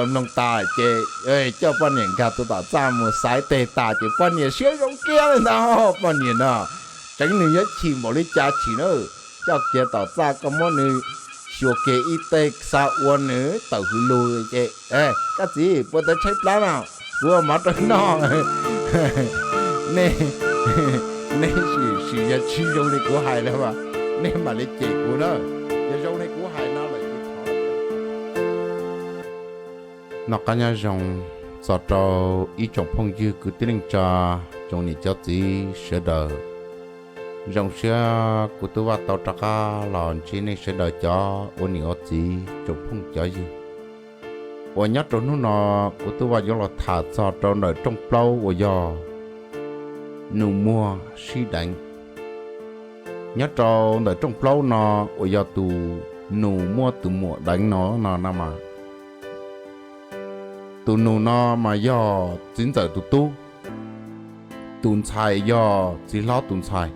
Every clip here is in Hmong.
Mloog tas ces coj poj niam nkag tus tom txaj mus xaiv teg tas ces poj niam siab zoo kiag li ntag. Poj niam no tseev nws yuav chim npaum li cas chim na, coj kiag tom txaj koj muab nws xyuas kiag ib teg xav ua nws tawm hws lug ces, koj txiv puas tau tshaib plab no, kuv ua mov rau noj. Nej, nej sim, sim yog tsis zoo li kuv hais na mas nej mam li cem kuv na. Yog zoo li kuv hais no lawm ces thov. Noj qab nyob zoo txog rau ib tsoom phooj ywg kwv tij neej tsa, tsoom niam cov txiv sawv daws. Zoo siab kuv Tub Vaj tau rov qab los ntsib nej sawv daws cov ua niam ua txiv tsoom phooj cov ywg, uas nyob rau hnub no kuv Tub Vaj yuav los tham txog rau ntawm rooj plaub uas yog nus muag sib deev. Nyob rau ntawm rooj plaub no uas yog tus nus muab tus muam deev no no na mas, tus nus no mas yog txiv ntxawm tus tub, tus ntxhais yog txiv hlob tus ntxhais.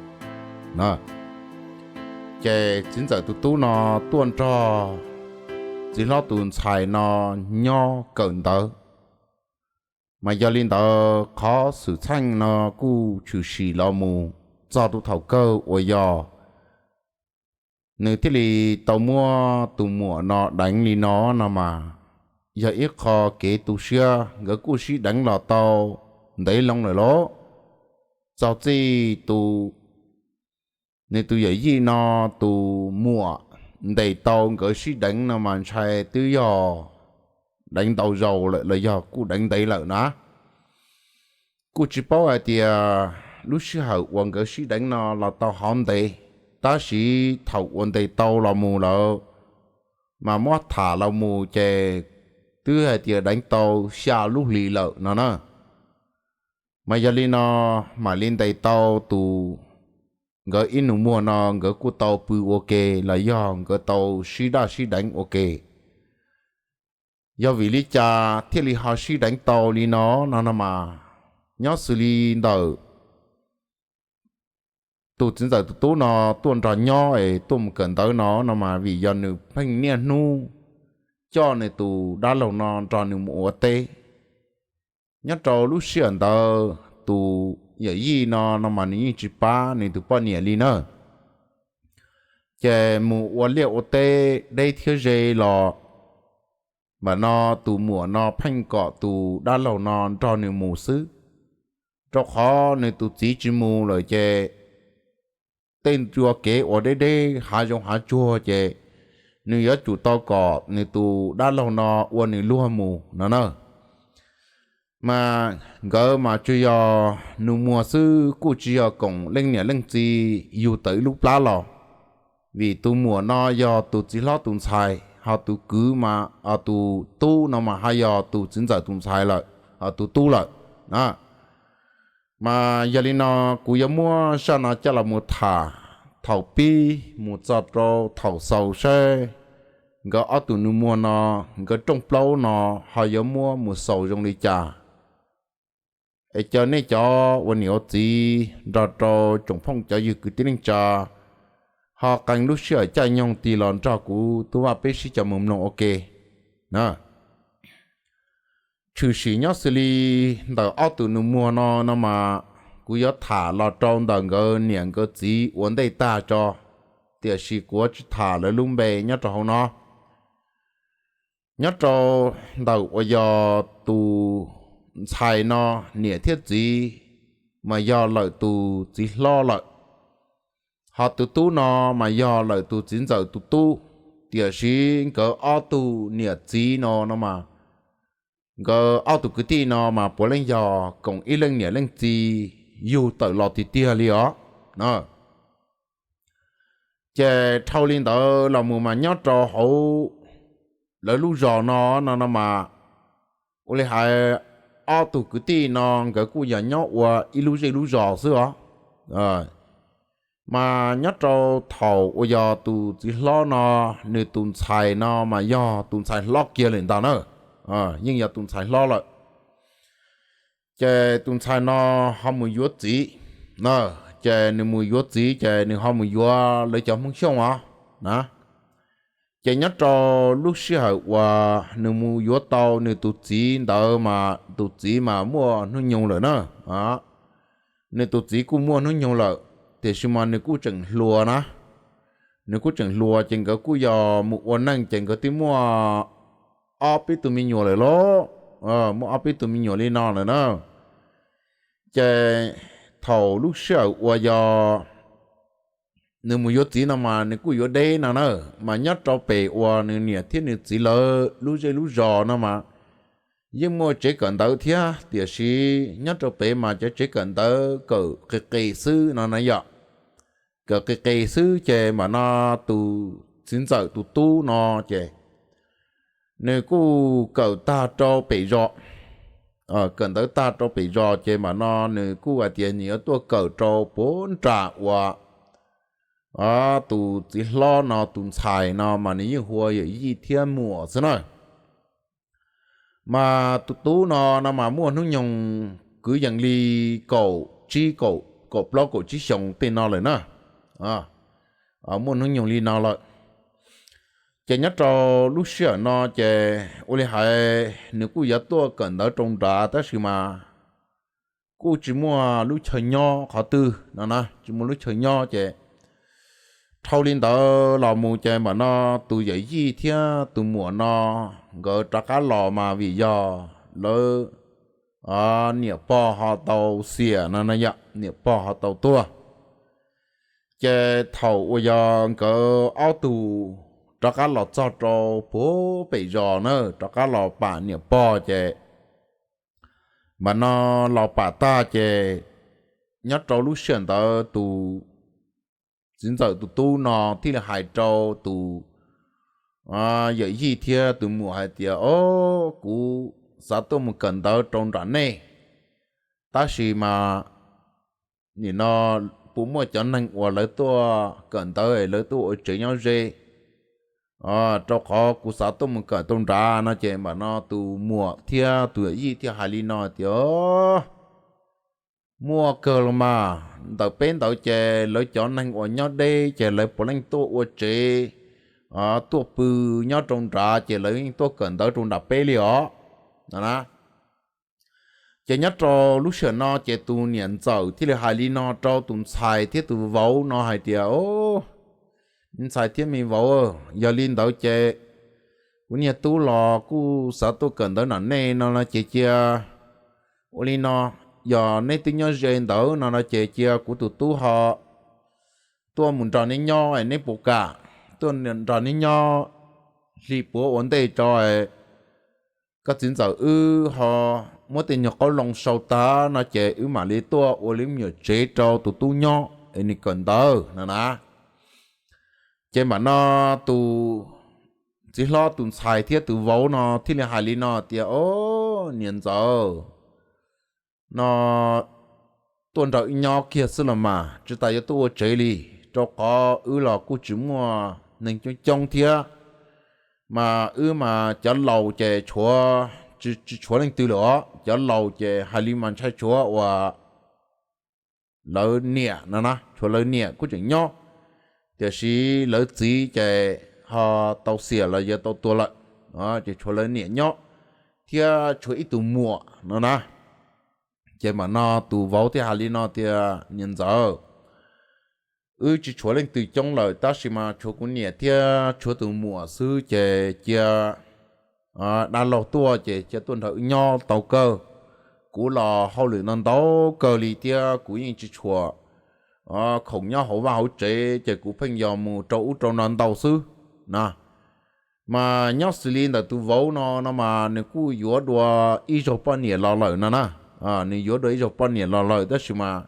Ces txiv ntxawm tus tub no tuaj nrog txiv hlob tus ntxhais no nyob kawm ntawv. Mas yog li ntawd qhov xwm txheej no kuj tshwm sim los mus txog tus thaum kawg uas yog nws thiaj li tau muab tus muam no deev li no no mas, yog ib qho kev tu siab. Nkawd kuj sib deev los tau ntev loo lawm lauj. Txog txij tus, nws tus yawm yij no tus muam ntes tau nkawd sib deev no mas ntshai twb yog deev ntau zaus lawm los yog kuj deev ntev lawm na. Kuj tsis paub hais tias lub sij hawm uas nkawd sib deev no los tau hov ntev, tab sis thaum uas ntes tau los mus lawm mas muab tham los mus ces twb hais tias deev tau xya lub hlis lawm no na. Mas yog li no mam li ntes tau tus, nkawd ib nus muag no nkawd kuj tau pw ua ke los yog nkawd tau sib daj sib deev ua ke. Yog vim li cas thiaj li ho sib deev tau li no no no mas, nyob xws li ntawm tus txiv ntxawm tus tub no tuaj nrog nyob es tuaj mus kawm ntawv no no mas vim yog nws pheej niaj hnub coj nws tus dab laug no nrog nws mus ua teb. Nyob rau lub sij hawm ntawd tus yawm yij no no mas nws yeej tsis pab nws tus poj niam li na. Ces mus ua liaj ua teb deb thiab ze los, mam no tus muam no pheej kom tus dab laug no nrog nws mus xwb, rau qhov nws tus txiv tsis mus lawm ces tej ncua kev uas deb deb hav zoov hav tsuag ces nws yuav tsum tau kom nws tus dab laug no ua nws luag mus no na. Mas nkawd mas tsuas yog nus muag xwb, kuj tsis yog koom leej niam leej txiv yug tawm ib lub plab los, vim tus muam no yog tus txiv hlob tus ntxhais, ho tus kwv mas, tus tub no mas ho yog tus txiv ntxawm tus ntxhais lawm, ho tus tub lawm. Mas yog li no kuv yuav muab zaj no coj los mus tham thaum pib mus txog rau thaum xaus saib nkawd ob tug nus muag no, nkawd rooj plaub no ho yuav muab mus xaus zoo li cas. Es caw nej cov ua niam ua txiv nrog rau tsoom phooj cov ywg kwv tij neej tsa ho qee lub sij hawm caij nyoog tig los nrog kuv Tub Vaj peb sib cov mus mloog ua ke na. Tshwm sim nyob xws li ntawm ob tug nus muag no no mas, kuv yuav tham los rau ntawm nkawd niam nkawd txiv ua ntej tag tso, tiam sis kuv yuav tsis tham lawv lub npe nyob rau hauv no. Nyob rau ntawm uas yog tus ntxhais no niam thiab txiv mas yog lawm tus txiv hlob lawm, ho tus tub no mas yog lawm tus txiv ntxawm tus tub, tiam sis nkawd ob tug niam txiv no no mas, nkawd ob tug kwv tij no mas puav leej yog koom ib leej niam leej txiv yug tawm los tiag tiag li os. Ces dhau li ntawd los mus mas nyob rau hauv lawv lub zos no no no mas, ua li hais ob tug kwv tij no nkawd kuj yog nyob ua ib lub zej lub zos xwb os. Mas nyob rau thaum uas yog tus txiv hlob no, nws tus ntxhais no mas yog tus ntxhais hlob kiag lawm ntag na, yeej yog tus ntxhais hlob lawm. Ces tus ntxhais no ho mus yuav txiv, ces nws mus yuav txiv ces nws ho mus yuav lawv cov Hmoob Xyooj os na. Ces nyob rau lub sij hawm uas nws mus yuav tau nws tus txiv ntawd mas tus txiv mas muaj hnub nyoog lawm na. Nws tus txiv kuj muaj hnub nyoog lawm, tiam sis mas nws kuj tseem hluas na. Nws kuj tseem hluas ces nkawd kuj yog mus ua neej ces nkawd twb muaj ob peb tug me nyuam lawm lauj. Muaj ob peb tug me nyuam li no lawm na. Ces thaum lub sij hawm uas yog nws mus yuav txiv no mas nws kuj yuav deb no na, mas nyob rau pem uas nws niam thiab nws txiv lawv lub zej lub zos no mas yeej muaj tsev kawm ntawv thiab, tiam sis nyob rau pem mas cov tsev kawm ntawv kawm qis qis xwb no na yom. Kawm qis qis xwb ces mam no tus txiv ntxawm tus tub no ces nws kuj kawm tag rau pem zos. Kawm ntawv tag rau pem zos ces mam no nws kuj hais tias nws yuav tuaj kawm rau puag nram uas tus txiv hlob no tus ntxhais no mas nws yeej hu ua yawm yij thiab muam xwb na. Mas tus tub no no mas muaj hnub nyoog kwv yees li kaum tsib, kaum plaub kaum tsib xyoos tej no lawm na. Muaj hnub nyoog li no lawm. Ces nyob rau lub sij hawm no ces ua li hais nws kuj yuav tuaj kawm ntawv rau nrad tab sis mas kuj tsis muaj lub chaw nyob qhov twg no na, tsis muaj lub chaw nyob ces dhau li ntawd los mus ces mam no tus yawm yij thiab tus muam no nkawd rov qab los mas vim yog lawv niam pog ho tau xiam no na yom, niam pog ho tau tuag. Ces thaum uas yog nkawd ob tug rov qab los txog rau puag pem zos na, rov qab los pam niam pog ces mam no los pam tag ces nyob rau lub sij hawm ntawd tus txiv ntxawm tus tub no thiaj li hais rau tus yawm yij thiab tus muam hais tias, O, kuv xav tuaj mus kawm ntawv rau nram nej, tab sis mas nim no puas muaj cov neeg uas lawv tuaj kawm ntawv lawv tuaj ua tsev nyob ze, rau qhov kuv xav tuaj mus kawm rau nrad no ces mam no tus muam thiab tus yawm yij thiaj hais li no tias, Muaj kawg los mas, ntawm peb ntawd ces lawv cov neeg uas nyob deb ces lawv puav leej tuaj ua tsev, tuaj pw nyob rau nrad ces lawv yeej tuaj kawm ntawv rau nram peb li os. Ces nyob rau lub sij hawm no ces tus niam ntxawm thiaj li hais li no rau tus ntxhais thiab tus vauv no hais tias, O, me ntxhais thiab me vauv, yog li ntawd ces kuv niag tub los kuj xav tuaj kawm ntawv nram nej no no ces cia ua li no, yog neb twb nyob ze ntawd no no ces cia kuv tus tub ho tuaj mus nrog neb nyob, neb puas kam tuaj nrog neb nyob hli puav ua ntej tso, koj txiv ntxawm wb ho muab tej nyuag qoob loo sau tag no ces wb mam li tuaj ua li me nyuam tsev rau tus tub nyob es nws kawm ntawv no na. Ces mam no tus txiv hlob tus ntxhais thiab tus vauv no thiaj li hais li no tias, O, niam ntxawm, no tuaj nrog wb nyob kiag xwb los mas, tsis tas yuav tuaj ua tsev li, rau qhov wb los kuj tsis muaj neeg coob coob thiab, mas wb mas cov laus ces tshuav, tsis tshuav leej twg lawm os, cov laus ces hais li mas ntshai tshuav uas lawv niam no na, tshuav lawv niam kuj tseem nyob, tiam sis lawv txiv ces ho tau xiam los yog tau tuag lawm, ces tshuav lawv niam nyob thiab tshuav ib tug muam no na. Ces mam no tus vauv thiaj hais li no tias, Niam ntxawm, wb tsis tshuav leej twg coob lawm tab sis mas tshuav kuv niam thiab tshuav tus muam xwb ces cia dab laug tuaj ces cia tuaj nrog wb nyob tau kawg. Kuv los hauj lwm ntau ntau kawg li thiab kuv yeej tsis tshuam khoom nyob hauv vaj hauv tsev ces kuv pheej yog mus rau ub rau no ntau xwb na. Mas nyob xws li ntawm tus vauv no no mas nws kuj yuav dua ib zaug poj niam los lawm no na. Nws yuav dua ib zaug poj niam los lawm tab sis mas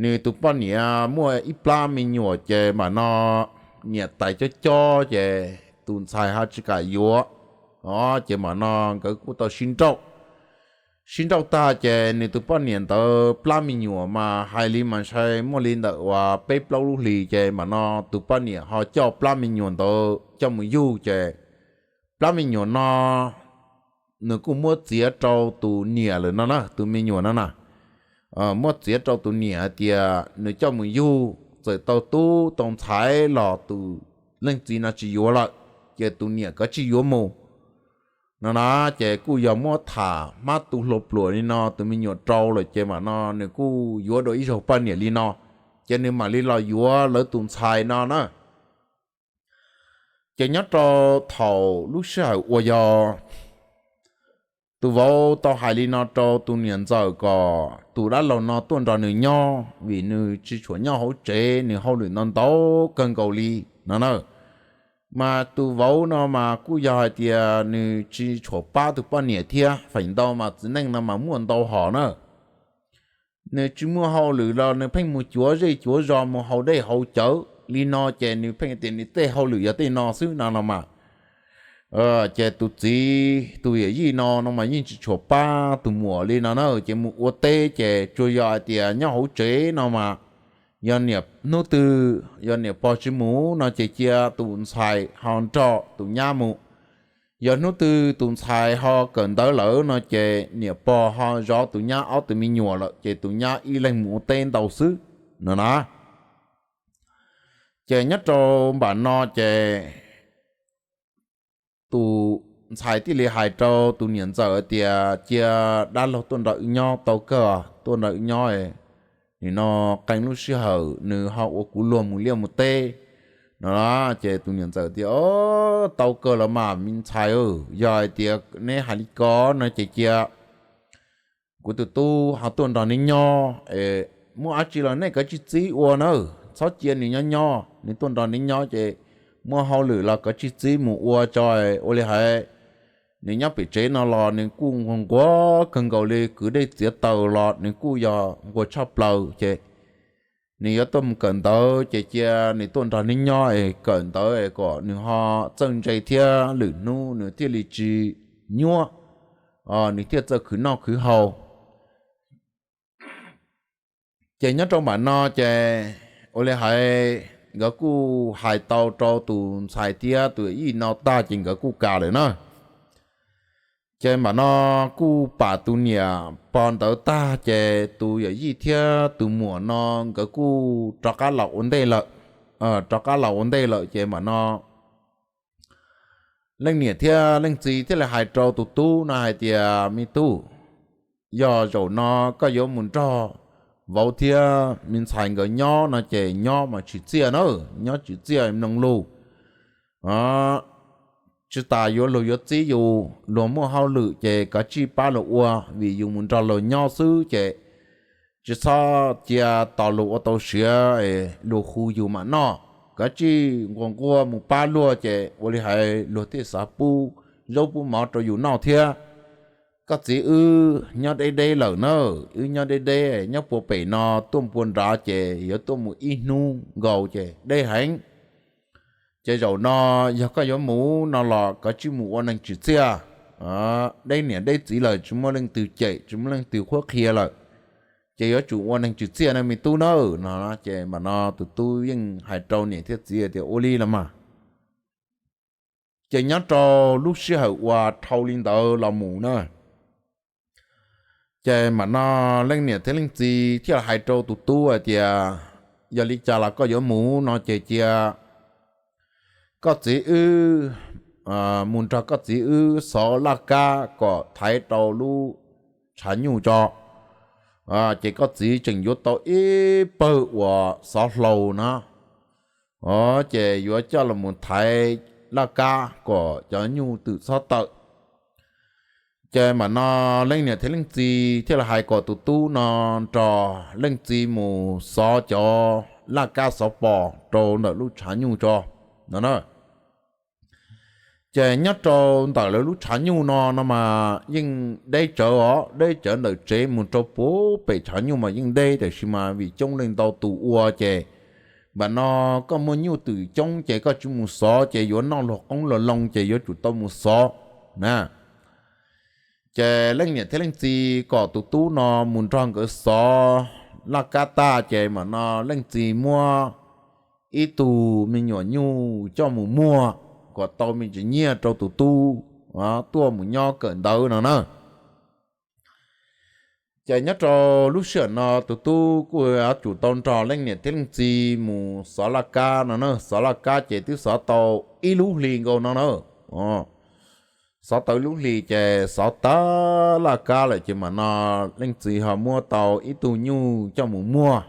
nws tus poj niam muaj ib plab me nyuam ces mam no niam tais cob cob ces tus ntxhais ho tsis kam yuav. Ces mam no nkawd kuj tau sib nrauj. Sib nrauj tag ces nws tus poj niam ntawd plab me nyuam mas hais li mas ntshai muaj li ntawm uas peb plaub lub hlis ces mam no tus poj niam ho coj plab me nyuam ntawd coj mus yug ces plab me nyuam no nws kuj muab txiav rau tus niam lawm no na, tus me nyuam no na. Muab txiav rau tus niam hais tias nws coj mus yug txawm tau tub tau ntxhais los tus leej txiv no tsis yuav lawm, ces tus niam kav tsij yuav mus no na. Ces kuj yog muab tham hmab tu hlua pluam li no tus me nyuam rau lawm ces mam no nws kuj yuav dua ib zaug poj niam li no, ces nws mam li los yuav lawv tus ntxhais no na. Ces nyob rau thaum lub sij hawm uas yog tus vauv tau hais li no rau tus niam ntxawm kom tus dab laug no tuaj nrog nws nyob vim nws tsis tshua nyob hauv tsev, nws hauj lwm ntau ntau kawg nkaus li no na. Mas tus vauv no mas kuj yog hais tias nws tsis tshua pab tus poj niam thiab, feem ntau mas txiv neej no mas muaj ntau hom na. Nws tsis muaj hauj lwm los nws pheej mus cuav zej cuav zos mus haus dej haus cawv li no ces nws pheej tias nws tej hauj lwm yog tej no xwb no los mas. Ces tus txiv tus yawm yij no no mas yeej tsis tshua pab tus muam li no na, ces mus ua teb ces tsuas yog hais tias nyob hauv tsev no mas yog niam hnub twg yog niam pog tsis mus no ces cia tus ntxhais ho nrog tus nyab mus. Yog hnub twg tus ntxhais ho kawm ntawv lawm no ces niam pog ho zov tus nyab ob tug me nyuam lawm ces tus nyab ib leeg mus ua teb ntau xwb no na. Ces nyob rau npam no ces tus ntxhais thiaj li hais rau tus niam ntxawm tias cia dab laug tuaj nrog wb nyob tau kawg, tuaj nrog wb nyob, nim no qee lub sij hawm nws ho ua kuv luag mus liaj mus teb no. Ces tus niam ntxawm tias tau kawg los mas me ntxhais, yog hais tias neb hais li ko no ces cia kuv tus tub ho tuaj nrog neb nyob, muaj dab tsi los nej kav tsij txib ua na, txhob cia nws nyob nyob, nws tuaj nrog neb nyob ces muaj hauj lwm los kav tsij txib mus ua tso. Ua li hais nws nyob pem tsev no los nws kuj nquag nquag kawg nkaus li, kwv dej txiav taws los nws kuj yog nquag tshaj plaws ces nws yuav tuaj mus kawm ntawv ces cia nws tuaj nrog neb nyob es kawm ntawv kom nws ho txawj ntse thiab lwm hnub nws thiaj li tsis nyuab, nws thiaj txawj khwv noj khwv haus. Ces nyob rau npam no ces ua li hais nkawd kuj hais tau rau tus ntxhais thiab tus yij no tag ces nkawd kuj kam lawm na. Ces npam no kuj pam tus niam pog ntawd tag ces tus yawm yij thiab tus muam no nkawd kuj rov qab los ua ntej lawm. Rov qab los ua ntej lawm ces npam no leej niam thiab leej txiv thiaj li hais rau tus tub no hais tias me tub, yog zaum no koj yuav mus nrog vauv thiab me ntxhais nkawd nyob no ces nyob mas tsim txiaj na, nyob tsim txiaj mloog lus. Tsis tas yuav luag yuav txib yus, luag muaj hauj lwm ces kav tsij pab luag ua, vim yus mus nrog luag nyob xwb ces tsis txhob cia tos luag ua tau siav, luag hu yus mam noj. Kav tsij nquag nquag mus pab luag ces ua li hais luag thiaj xav pub zaub pub mov rau yus noj thiab. Koj txiv wb nyob deb deb lawm na, wb nyob deb deb nyob puag pem no tuaj puag nrad ces yuav tuaj mus ib hnub nkaus ces deb heev. Ces zaum no yog koj yuav mus no los koj tsis mus ua neeg tsim txiaj, deb niam deb txiv lawm tsis muaj leej twg cem tsis muaj leej twg qhuab qhia lawm, ces yuav tsum ua neeg tsim txiaj na me tub nawb no. Ces npam no tus tub yeej hais rau niam thiab txiv tias ua li los mas. Ces nyob rau lub sij hawm uas dhau li ntawd los mus na, ces mam no leej niam thiab leej txiv thiaj hais rau tus tub hais tias yog li cas los koj yuav mus no ces cia koj txiv wb mus nrog koj txiv wb xov laj kab kom thaiv rau lub tshav nyuj tso. Ces koj txiv tseem yuav tau ib pawg uas xov hlau na, ces yuav coj los thaiv laj kab kom cov nyuj twm txhob tawm. Ces mam no leej niam thiab leej txiv thiaj li hais kom tus tub no nrog leej txiv mus xov cov laj kab xov pos rau ntawm lub tshav nyuj tso no. Ces nyob rau ntawm lawv lub tshav nyuj no no mas yeej deb tsawv os, deb tsawv ntawm tsev mus rau puag pem tshav nyuj mas yeej deb, tiam sis mas vim coob leej ntau tus ua ces npam no koj muaj nyuj twm coob ces koj tsis mus xov ces yuav noj luag qoob luag loo ces yuav tsum tau mus xov na. Ces leej niam thiab leej txiv kom tus tub no mus nrog nkawd xov laj kab tag ces mam no leej txiv muab ib tug me nyuam nyuj coj mus muag kom tau me ntsis nyiaj rau tus tub tuaj mus nyob kawm ntawv no na. Ces nyob rau lub sij hawm no tus tub kuj yuav tsum tau nrog leej niam thiab leej txiv mus xov laj kab no na, xov laj kab ces twb xov tau ib lub hli nkaus no na. Xov tau ib lub hli ces xov tag laj kab lawm ces mam no leej txiv ho muab tau ib tug nyuj coj mus muag.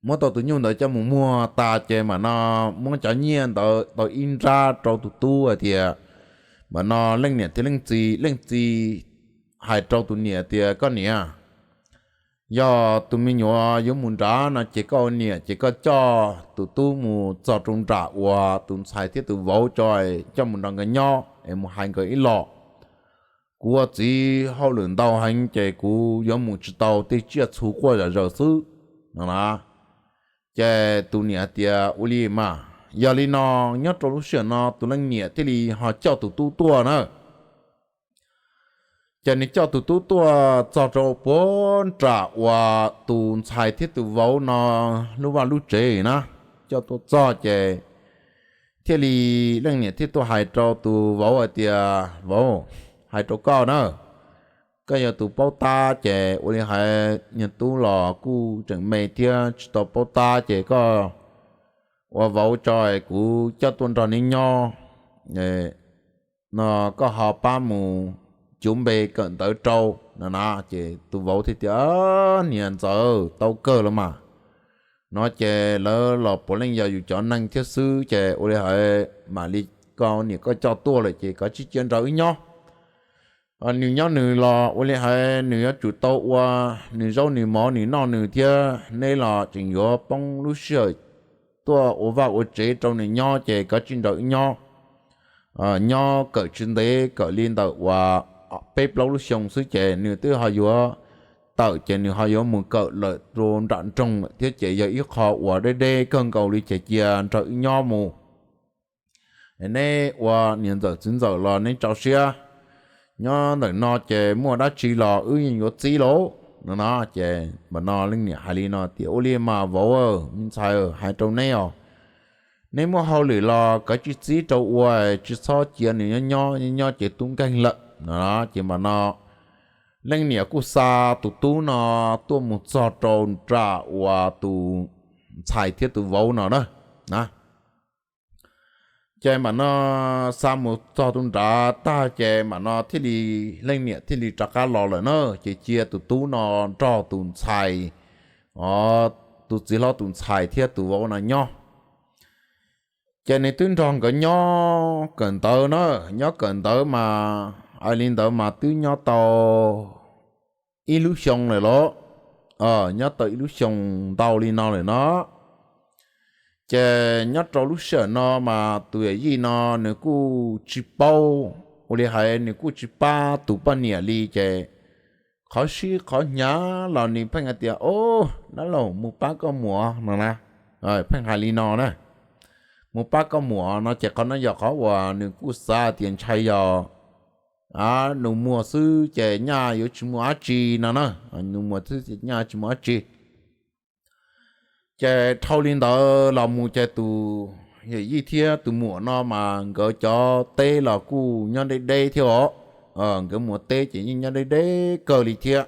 Muab tau tus nyuj ntawd coj mus muag tas ces mam no muab cov nyiaj ntawd tau ib nrab rau tus tub hais tias, mam no leej niam thiab leej txiv, leej txiv hais rau tus niam tias, koj niam, yog tus me nyuam yuav mus nrad no ces koj ua niam ces koj coj tus tub mus txog rau nram uas tus ntxhais thiab tus vauv tso, coj mus nrog nkawd nyob es mus hais nkawd ib los. Kuv ua txiv hauj lwm ntau heev ces kuv yuav mus tsis tau, tej tsiaj txhu quaj zom zaws xwb no na. Ces tus niam hais tias, ua li mas, yog li no, nyob rau lub sij hawm no tus leej niam thiaj li ho coj tus tub tuaj na. Ces nws coj tus tub tuaj txog rau puag nram uas tus ntxhais thiab tus vauv no lub vaj lub tsev na, coj tuaj txog ces thiaj li, leej niam thiaj tuaj hais rau tus vauv hais tias, vauv, hais rau koj na, koj yog tus paub tab ces ua li hais niag tub los kuj tseem me thiab tsis tau paub tab ces koj ua vauv tso, kuv coj tuaj nrog neb nyob no, koj ho pab mus cuv npe kawm ntawv rau no na. Ces tus vauv thiaj tias, niam ntxawm, tau kawg los mas, no ces lawv los puav leej yog yus cov neeg thiab xwb ces ua li hais mam li, koj niam koj coj tuaj lawm ces koj tsij cia nrog wb nyob. Nws nyob nws los ua li hais nws yuav tsum tau ua nws zaub nws mov nws noj nws thiab, neb los tseem yuav poob lub sij hawm tuaj ua vaj ua tsev rau nws nyob ces koj tsij nrog wb nyob. Nyob kawm tsis ntev, kawm li ntawm uas peb plaub lub xyoo xwb ces nws twb ho yuav tawm ces nws ho yuav mus kawm lawm rau nram nroog lawm thiab ces yog ib qho uas deb deb kawg nkaus li ces cia nrog wb nyob mus. Neb ua niam ntxawm txiv ntxawm los neb tso siab, nyob ntawm no ces muaj dab tsi los wb yeej yuav txib lauj no na. Ces mam no leej niam hais li no tias, ua li mas vauv, me ntxhais, hais rau neb os, neb muaj hauj lwm los koj tsij txib rau ua, tsis txhob cia nws nyob nyob nyob ces tub nkeeg lawm no. Ces mam no leej niam kuj xa tus tub no tuaj mus txog rau nram uas tus ntxhais thiab tus vauv no na. Ces mam no xa mus txog tu nrad tag ces mam no thiaj li, leej niam thiaj li rov qab los lawm na. Ces cia tus tub no nrog tus ntxhais, o, tus txiv hlob tus ntxhais thiab tus vauv no nyob. Ces nws twb nrog nkawd nyob kawm ntawv na, nyob kawm ntawv mas, hais li ntawd mas twb nyob tau ib lub xyoo lawm lauj. Nyob tau ib lub xyoo ntau li no lawm no. Ces nyob rau lub sij hawm no mas tus yawm yij no nws kuj tsis paub, ua li hais nws kuj tsis pab tus poj niam li ces qhov sib qhov hnyav los nws pheej hais tias, o, dab laug, mus pab koj muam no na. Pheej hais li no na, mus pab koj muam no ces qhov no yog qhov uas nws kuj xav tias ntshai yog nus muag xwb ces nyaj yuav tsis muaj dab tsi no na, nus muag xwb nyaj tsis muaj dab tsi. Ces dhau li ntawd los mus ces tus yawm yij thiab tus muam no mas nkawd cov teb los kuj nyob deb deb thiab os. Nkawd muam teb ces yeej nyob deb deb kawg li thiab.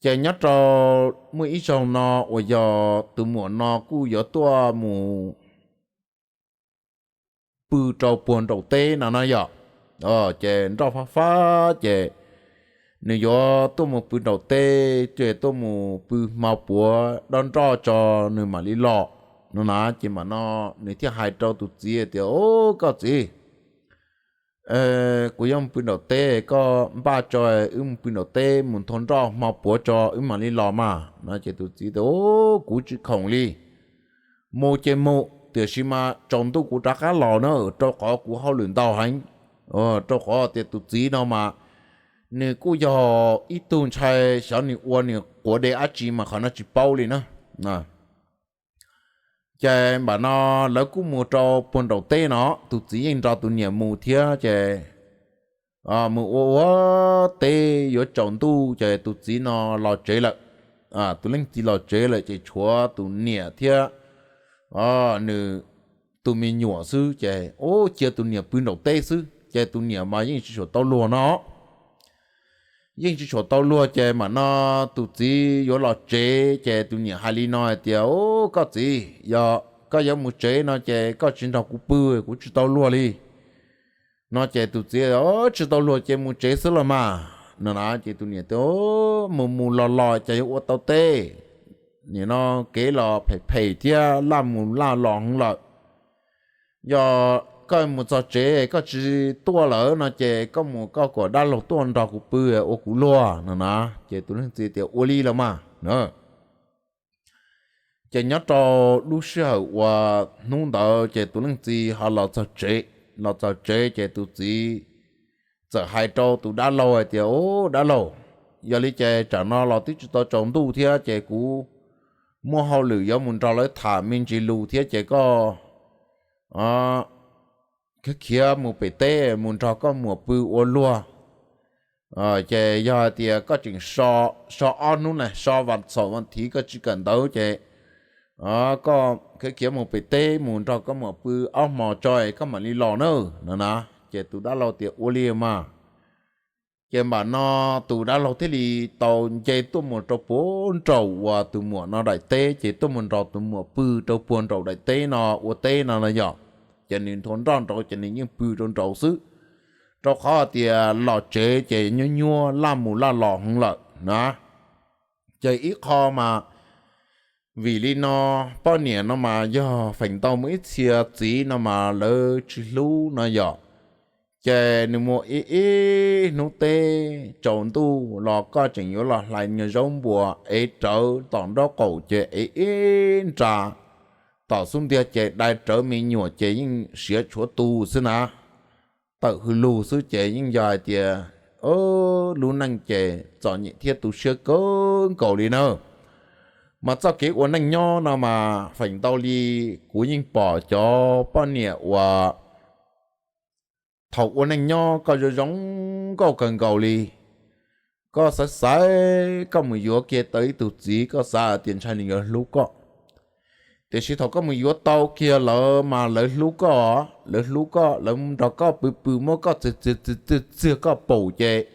Ces nyob rau muaj ib zaug no uas yog tus muam no kuj yuav tuaj mus pw rau puag nraum teb no na yom. Ces nroj fab fab ces nws yuav tuaj mus pw nraum teb, ces tuaj mus pw hmo puav dob nroj tso nws mam li los no na. Ces mam no nws thiaj hais rau tus txiv tias, o, koj txiv, kuv yuav mus pw nraum teb, koj npaj tso wb mus pw nraum teb mus nthua nroj hmo puav tso wb mam li los mas no. Ces tus txiv tias, o, kuv tsis khoom li, mus ces mus, tiam sis mas tsaus ntuj kuv rov qab los na, rau qhov kuv hauj lwm ntau heev. Rau qhov tias tus txiv no mas nws kuj yog ib tug ntshai xyov nws ua nws quav dej dab tsi mas qhov no tsis paub li na. Ces mam no lawv kuj mus rau puag nraum teb no, tus txiv yeej nrog tus niam mus thiab ces mus ua ua teb yuav tsaus ntuj ces tus txiv no los tsev lawm. Tus leej txiv los tsev lawm ces tshuav tus niam thiab nws tus me nyuam xwb ces cia tus niam pw nraum teb xwb ces tus niam mas yeej tsis tshua tau luag no. yeej tsis tshua tau luag ces mam no tus txiv yuav los tsev ces tus niam hais li no hais tias, Ub, koj txiv, yog koj yuav mus tsev no ces koj tsis nrog kuv pw, kuv tsis tau luag li. No ces tus txiv, Tsis tau luag ces mus tsev xwb los mas. No na ces tus niam tias, Mus mus los los ces yuav ua tau teb, nim no kev los phem phem thiab laj mus laj los heev lawm. Yog koj mus txog tsev koj tsis tuaj lawm no ces koj mus koj kom dab laug tuaj nrog kuv pw ua kuv luag no na. Ces tus leej txiv tias, Ua li los mas. Ces nyob rau lub sij hawm uas hnub ntawd ces tus leej txiv ho los txog tsev, los txog tsev ces tus txiv txawm hais rau tus dab laug hais tias, Ub, dab laug, yog li ces tsam no los twb tsis tau tsaus ntuj thiab ces kuv muaj hauj lwm yuav mus nrog lawv tham me ntsis lus thiab ces koj khiav khiav mus pem teb mus nrog koj muam pw ua luag. Ces yog hais tias koj tseem so, so ob hnub na, so vas xaum vas thiv koj tsis kawm ntawv ces koj khiav khiav mus pem teb mus nrog koj muam pw ob hmo tso es koj mam li los na, no na. Ces tus dab laug tias, Ua li mas. Ces npam no tus dab laug thiaj li tau nce tuaj mus rau puag nraum uas tus muam no daim teb ces tuaj mus nrog tus muam pw rau puag nraum daim teb no ua teb no no yog. Ces nws nthuav nroj nraud ces nws yeej pw rau nraud xwb, rau qhov tias los tsev ces nyuaj nyuaj laj mus laj los heev lawm na. Ces ib qho mas vim li no, poj niam no mas yog feem ntau muaj ib txhia txiv no mas lawv tsis hlub no yog. Ces nws muaj ib ib hnub teb tsaus ntuj los koj tseem yuav los hlais nyuag zaub npua ev rawv tom nraub qaum ces ev ib nra tom xub ntiag ces dai rawv me nyuam ces yeej siav tshuav tu xwb na. Tawm hws lug xwb ces yeej yog hais tias lub neej ces txom nyem thiab tu siab kawg nkaus li na. Mas txoj kev ua neej nyob no mas feem ntau li kuv yeej pom cov poj niam uas thaum ua neej nyob koj zoo zoo nkauj kawg nkaus li, koj xaiv xaiv koj mus yuav kiag tau ib tug txiv koj xav hais tias ntshai nws yuav hlub koj. Tiam sis thaum koj mus yuav tau kiag lawm mas lawv hlub koj, lawv hlub koj, lawv nrog koj pw pw muab koj txiag txiag txiag txiag koj paum ces,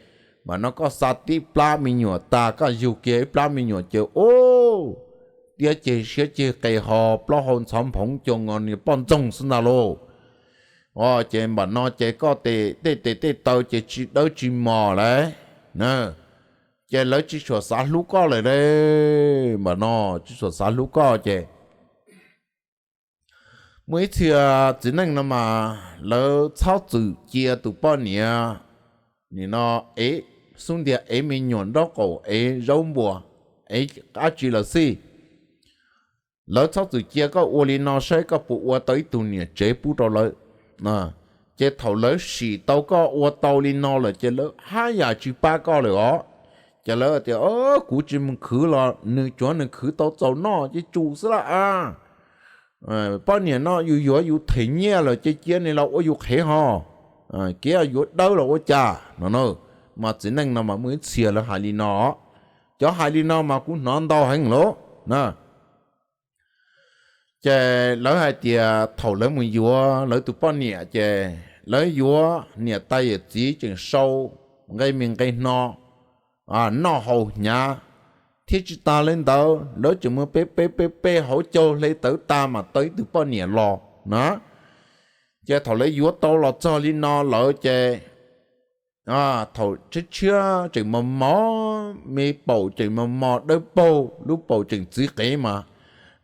mas no koj xa tib plab me nyuam tag koj yug kiag ib plab me nyuam ces ub, tiab ceg siab ceg qes ho plaub hau ntxhov nphoov cuag nws poj ntxoog xwb ntag lauj. Ces npam no ces koj tej tes tej taw ces tsis dawb tsis mos lawm. Ces lawv tsis tshua xav hlub koj lawm, npam no tsis tshua xav hlub koj ces muaj ib txhia txiv neej no mas lawv txhob txwm cia tus poj niam nim no ev xub ntiag ev me nyuam nraub qaum ev zaub npua ev dab tsi los xij. Lawv txhob txwm cia koj ua li no saib koj puas ua tau ib tug niam tsev pub rau lawv. Ces thaum lawv sim tau koj ua tau li no lawm ces lawv haj yam tsis pab koj lawm os. Ces lawv tias, Kuv tsis mus khwv los nws tsuav nws khwv tau txaus noj ces tsum xwb lawm a. Poj niam no yus yuav yus them nyiaj lawm ces cia nws los ua yus qhev ho, kev yuav dawb los ua cas no na. Mas txiv neej no mas muaj ib txhia lawv hais li no, cov hais li no mas kuv hnov ntau heev lawm na. Ces lawv hais tias thaum lawv mus yuav lawv tus poj niam ces lawv yuav niam tais yawm txiv tseem sau nqe me nqe hno, noj haus hnyav, thiab tsis tas li ntawd lawv tseem muaj peb peb peb peb hauv caug hle tawv tag mas tau ib tug poj niam los na. Ces thaum lawv yuav tau los txog li no lawm ces thaum tshiab tshiab tseem mos mos, me paum tseem mos mos dawb paug, lub paum tseem txiv qev mas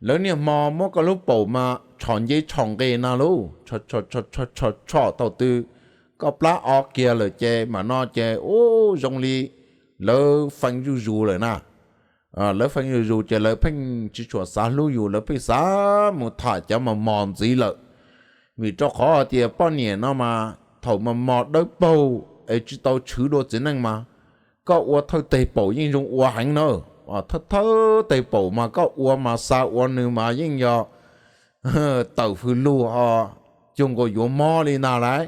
lawv niaj hmo muab koj lub paum mas tshom nce tshom nqes na lauj, tshom thaum twg koj plab o kiag lawm ces mam no ces ub zoo li lawv fee zuj zus lawm na. Lawv fee zuj zus ces lawv pheej tsis tshua xav hlub yus, lawv pheej xav mus tham cov mos mos ntxiv lawm. Vim rau qhov hais tias poj niam no mas thaum mos mos dawb paug es tsis tau tshwv dua txiv neej mas koj ua thawj teg paum yeej zoo ua heev na. Thawj thawj teg paum mas koj ua mas xa ua nws mas yeej yog tawm fws lug ho cuag nkaus yuav mob li ntag lauj.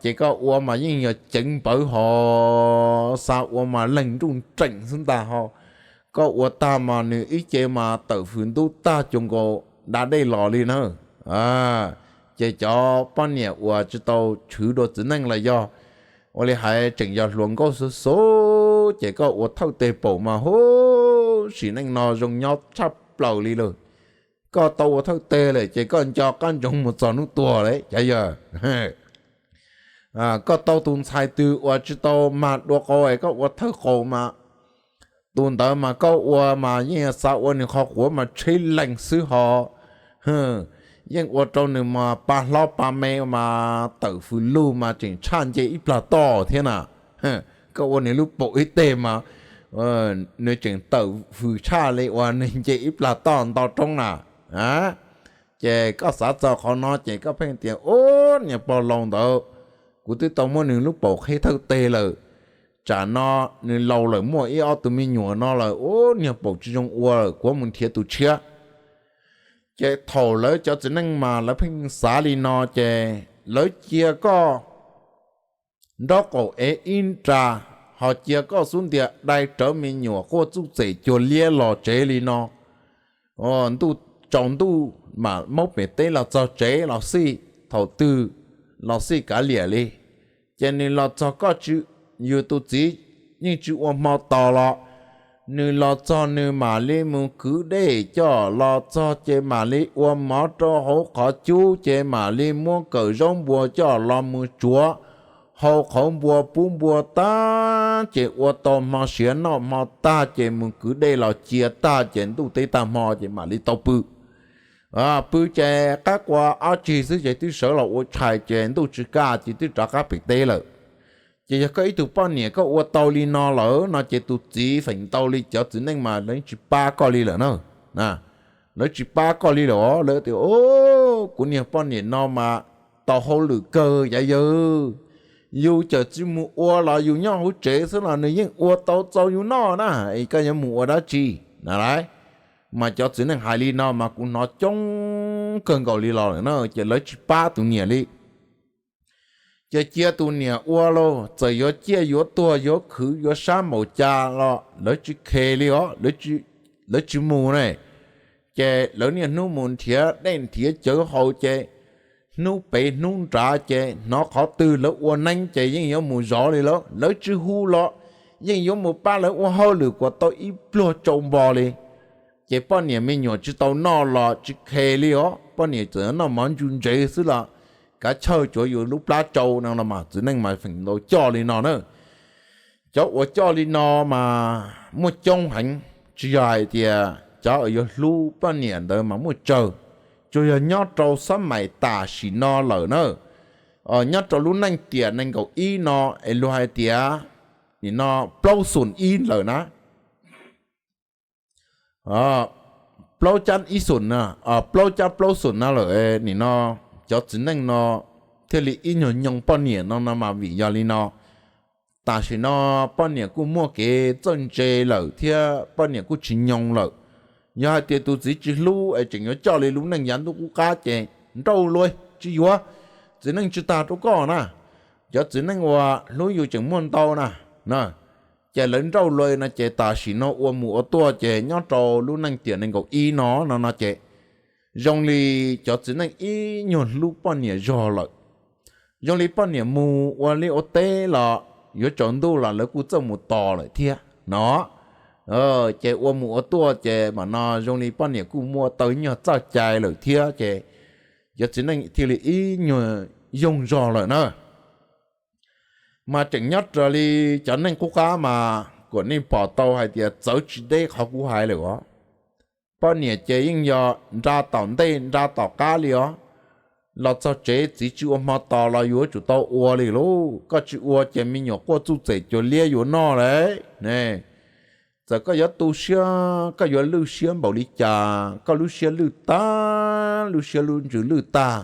Ces koj ua mas yeej yog ceev npawv ho xa ua mas leeg nruj nreem xwb ntag ho. Koj ua tag mas nws ib ce mas tawm fws ntub tag cuag nkaus da dej los li na. Ces cov poj niam uas tsis tau tshwv dua txiv neej los yog Ua li hais tseem yog hluas nkauj xwb xwb ces koj ua thawj teg paum mas huv, sim neej no zoo nyob tshaj plaws li lawm. Koj tau ua thawj teg lawm ces koj nco qab ntsoov mus txog hnub tuag lawm cov yawg. Koj tau tus ntxhais twg uas tsis tau mag dua qau es koj ua thawj qaus mas tus ntawd mas koj ua mas yeej xav ua nws qhov quav mas tsheb lees xwb ho. Yeej ua rau nws mas pa hlob pa me mas tawm fws lug mas tseem tshaj nce ib plag toj thiab na. Koj ua nws lub paum ib teg mas nws tseem tawm fws tshaj li uas nws nce ib plag toj nto roob na. Ces koj xav txog qhov no ces koj pheej tias, ub, niag pog laus ntawd, kuv twb tau muab nws lub paum qhib thawj teg lawm, tsam no nws laus lawm muaj ib ob tug me nyuam no lawm, ub, niag paum tsis zoo ua lawm, kuv mus nrhiav tus tshiab. Ces thaum lawv cov txiv neej mas lawv pheej xav li no ces lawv cia koj nraub qaum ev ib nra, ho cia koj xub ntiag dai rawv me nyuam quaj txuj txem cuag liab los tsev li no. Ntuj tsaus ntuj mas maub pem teb los txog tsev los xij, thaum twg los xij kav liam li. Ces nws los txog koj, yus tus txiv yeej tsis ua hmo tos los, nws los txog nws mam li mus kwv dej coj los txog ces mam li ua mov rau hauv qhov cub ces mam li muab kawm zaub npua coj los mus tsuav hau qhauv npua pub npua tag ces ua tau hmo siav noj hmo tag ces mus kwv dej los cia tag ces ntuj teb tag hmo ces mam li tau pw. Pw ces qab qua ob tsig xwb ces twb sawv los ua tshais ces ntuj tsis kaj ces twb rov qab pem teb lawm. Ces yog koj ib tug poj niam koj ua tau li no lawm no ces tus txiv feem ntau li cov txiv neej mas lawv tsis pab koj li lawm na. Lawv tsis pab koj li lawm, lawv tias, kuv niag poj niam no mas tau hauj lwm kawg cov yawg, yus cawm tsis mus ua los yus nyob hauv tsev xwb los nws yeej ua tau txaus yus noj na, es koj yuav mus ua dab tsi na lauj? Mas cov txiv neej hais li no mas kuv hnov coob kawg nkaus li los lawm na, ces lawv tsis pab tus niam li. Ces cia tus niam ua lauj, txawm yuav ciaj yuav tuag yuav khwv yuav sab npaum cas los lawv tsis khes li os, lawv tsis mus ne. Ces lawv niaj hnub mus nrhiav dej nrhiav cawv haus ces hnub pem hnub nrad ces hnov qhov twg lawv ua neeb ces yeej yuav mus zov li lauj, lawv tsis hu los yeej yuav mus pab lawv ua hauj lwm kom tau ib pluag tsau npo li. Ces poj niam me nyuam tsis tau noj los tsis khes li os, poj niam txawm noj mov ntsu ntsev xwb los kav chawj cuav yus lub plab tsau no los mas txiv neej mas feem ntau coj li no na. Cov uas coj li no mas muaj coob heev, tsis yog hais tias cov uas yuav hlub poj niam ntawd mas muaj tsawg, tsuas yog nyob rau xab mais tam sim no lawm na. Nyob rau lub neej tiam nees nkaum ib no es luag hais tias nim no plaub xum ib lawm na. Plaub cab ib xum, plaub cab plaub xum no lawm nim no cov txiv neej no thiaj li ib nyuag nyoo poj niam no no mas vim yog li no. Tam sim no poj niam kuj muaj kev txawj ntse lawm thiab poj niam kuj tsis nyoo lawm. Yog hais tias tus txiv tsis hlub es tseem yuav coj li lub neej yav ntuj qub qab ces nrauj luag tsis yuav, txiv neej tsis tag rau koj na. Cov txiv neej uas hlub yus tseem muaj ntau na. Ces lawv nrauj luag no ces tam sim no ua mus ua tuaj ces nyob rau lub neej tiam nees nkaum ib no no no ces zoo li cov txiv neej ib nyuag hlub poj niam zog lawm. Zoo li poj niam mus ua liaj ua teb los yuav tsaus ntuj los lawv kuj txawj mus tos lawm thiab no. Ces ua mus ua tuaj ces mam no zoo li poj niam kuj muaj tau ib nyuag txoj cai lawm thiab ces cov txiv neej thiaj li ib nyuag yoog zog lawm na. Mas tseem nyob raws li cov neej qub qab mas kom nej pom tau hais tias txawv tsis deb qhov kuv hais lawm os. Poj niam ces yeej yog nra tom ntej nra tom qab li os. Los txog tsev txiv tsis ua hmo tos los yuav tsum tau ua li lauj, koj tsis ua ces me nyuam quaj txuj txem cuag liab yuav noj lawm ne. Txawm koj yuav tu siab, koj yuav lwj siab npaum li cas, koj lub siab lwj tag, lub siab lub ntsws lwj tag,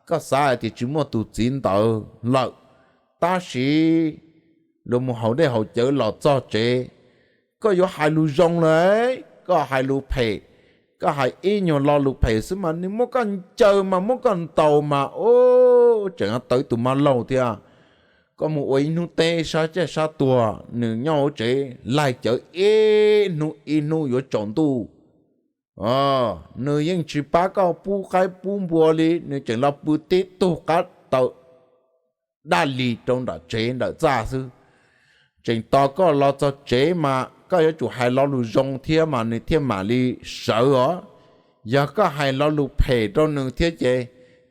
koj xav hais tias tsis muaj tus txiv ntawd lawm, tab sis luag mus haus dej haus cawv los txog tsev, koj yuav hais lus zoo lawm, koj hais lus phem, koj hais ib nyuag lo lus phem xwb mas nws muab koj ncaws mas muab koj ntaus mas ub, tseem tawv tus mab laug thiab. Koj mus ua ib hnub teb sab caj sab tuag, nws nyob hauv tsev laig cawv ib hnub ib hnub yuav tsaus ntuj. Nws yeej tsis pab koj pub qaib pub npua li, nws tseem los pw tib tug qab taw daj li rau nram tsev ntawm txaj xwb. Tseem tos koj los txog tsev mas koj yuav tsum hais lo lus zoo thiab mas nws thiaj mam li sawv os. Yog koj hais lo lus phem rau nws thiab ces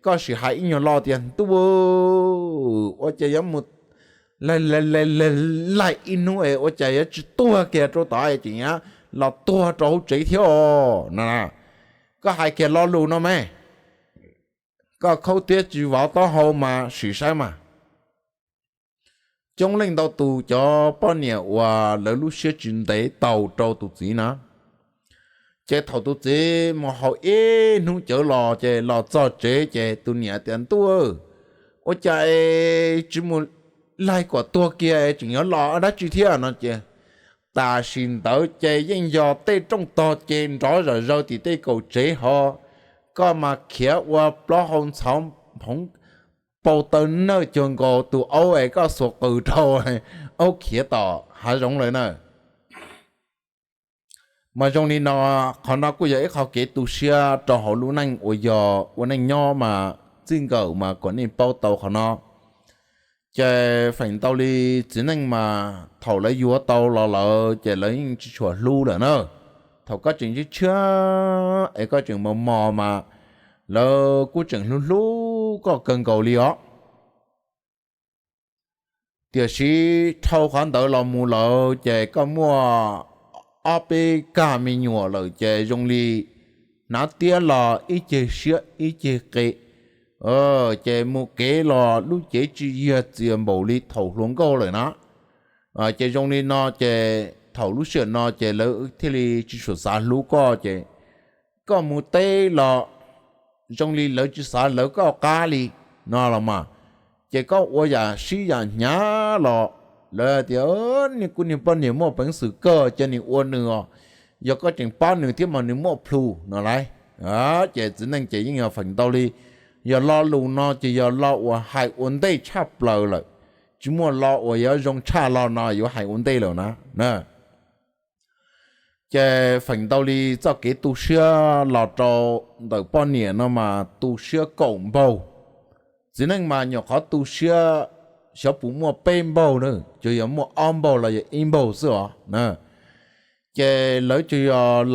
koj sim hais ib nyuag lo tias ntuj, ua cas yuav mus laig laig ib hnub es ua cas yuav tsis tuag kiag rau tod es tseem yuav los tuag rau hauv tsev thiab os no. Koj hais kiag lo lus no me, koj khaub thiab tsis vov taub hau mas sim saib mas. Coob leej ntau tus cov poj niam uas lawv lub siab tsis ntev taus rau tus txiv na, ces thaum tus txiv mus haus ib hnub cawv los ces los txog tsev ces tus niam tias ntuj, ua cas tsis mus laig kom tuag kiag tseem yuav los dab tsi thiab no ces tam sim ntawd ces yeej yog tej rooj tog ces nrov zom zaws tim tej kaum tsev ho, koj mas khiav ua plaub hau ntxhov phoov pau taw nawj cuag nkaus tus aub es koj xuas qws rau aub khiav tom hav zoov lawm na. Mas zoo li no, qhov no kuj yog ib qho kev tu siab rau hauv lub neej uas yog ua neej nyob mas txij nkawm mas kom nej paub tau qhov no. Ces feem ntau li txiv neej mas thaum lawv yuav tau los lawm ces lawv yeej tsis tshua hlub lawm na. Thaum koj tseem tshiab tshiab es koj tseem mos mos mas lawv kuj tseem hlub hlub koj kawg nkaus li os. Tiam sis dhau qhov ntawd los mus lawm ces koj muaj ob peb kag me nyuam lawm ces zoo li hnav tiab los ib ceg siab ib ceg qe, ces mus kev los lub cev tsis yiag txias npaum li thaum hluas nkauj lawm na. Ces zoo li no ces thaum lub sij hawm no ces lawv thiaj li tsis tshua xav hlub koj ces koj mus teb los zoo li lawv tsis xav lawv koj qab li no los mas, ces koj ua yam sib yam hnyav los lawv tias niag kuv niag poj niam muaj peev xwm kawg cia nws ua nws os, yog koj tseem pab nws thiab mas nws muaj plhus no lauj. Ces txiv neej ces yeej yog feem ntau li, yog lo lus no ces yog lo uas hais ua ntej tshaj plaws lawm, tsis muaj lo uas yuav zoo tshaj lo no yuav hais ua ntej lawm na. Ces feem ntau li txoj kev tu siab los rau ntawm poj niam no mas tu siab kaum npaug. Txiv neej mas nyuam qhuav tu siab xyov puas muaj peb npaug na, ces yog muaj ob npaug los yog ib npaug xwb os. Ces lawv ces yog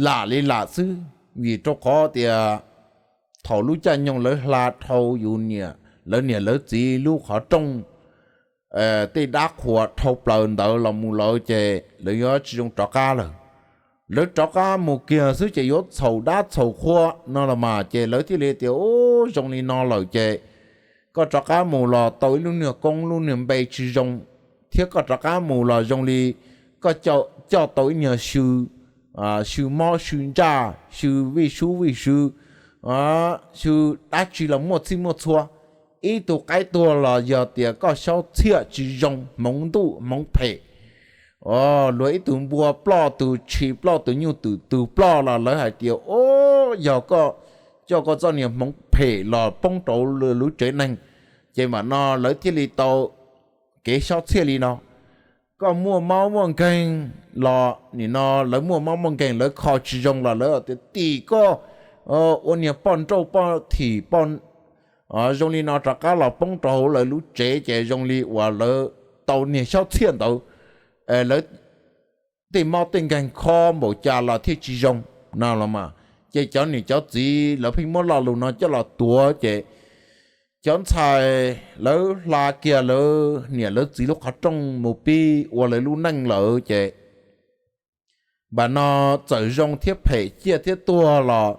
lam li lam xwb, vim rau qhov tias thaum lub caij nyoog lawv hla dhau yus niam, lawv niam lawv txiv lub qhov rooj, tej dab qhuas dhau plaws ntawd los mus lawm ces lawv yuav tsis zoo rov qab lawm. Lawv rov qab mus kiag xwb ces yuav txhaum dab txhaum qhua no los mas ces lawv thiaj li tias u, zoo li no lawm ces koj rov qab mus los tau ib lub niag koob lub niag npe tsis zoo, thiab koj rov qab mus los zoo li koj coj tau ib nyuag xyw, xyw mob xyw ntsaj xyw vij sub vij sw, xyw dab tsi los muaj txhij muaj txhua. Ib tug qaib tuag los yog tias koj xyob txhiaj tsis zoo, hmoov ntuj hmoov phem, luag ib tug npua ploj tug tshis ploj tug nyuj twm tug ploj los lawv hais tias o, yog koj coj koj txoj niag hmoov phem los poob rau lub tsev neeg, ces mam no lawv thiaj li tau kev xyob txhiaj li no. Koj muaj mob muaj nkeeg los nim no lawv muaj mob muaj nkeeg lawv kho tsis zoo los lawv tias tim koj ua niag poj nrauj poj thim poj zoo li no rov qab los poob rau hauv lawv lub tsev ces zoo li uas lawv tau niag xyob txhiaj ntawd, lawv tej mob tej nkeeg kho npaum cas los thiaj tsis zoo no los mas. Ces cov niam cov txiv lawv pheej muab lo lus no coj los tuav ces cov ntxhais lawv hla kiag lawv niam lawv txiv lub qhov rooj mus pib ua lawv lub neej lawm ces npam no txawm zoo thiab phem ciaj thiab tuag los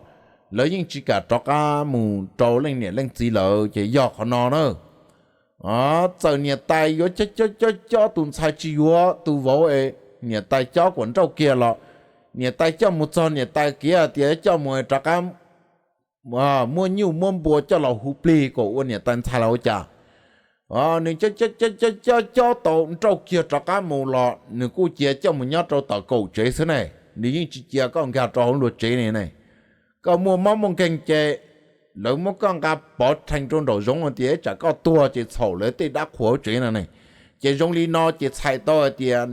lawv yeej tsis kam rov qab mus rau leej niam leej txiv lawm ces yog qhov no na. Txawm niam tais yuav cob cob cob tus ntxhais tsis yuav tus vauv es niam tais cob kom nrauj kiag los niam tais coj mus txog niam tais kiav tias coj mus rov qab muab nyuj muab npua coj los hu plig kom ua niam tais ntxhais los ua cas. Nws cob cob cob cob tau nrauj kiag rov qab mus los nws kuj cia coj mus nyob rau tom kaum tsev xwb ne, nws yeej tsis cia koj nkag rau hauv luag tsev ne ne. Koj muaj mob muaj nkeeg ces lawv muab koj nqa pov rhees rau nraum zoov tias tsam koj tuag ces txhaum lawv tej dab qhuas hauv tsev no ne. Ces zoo li no ces txhais tau hais tias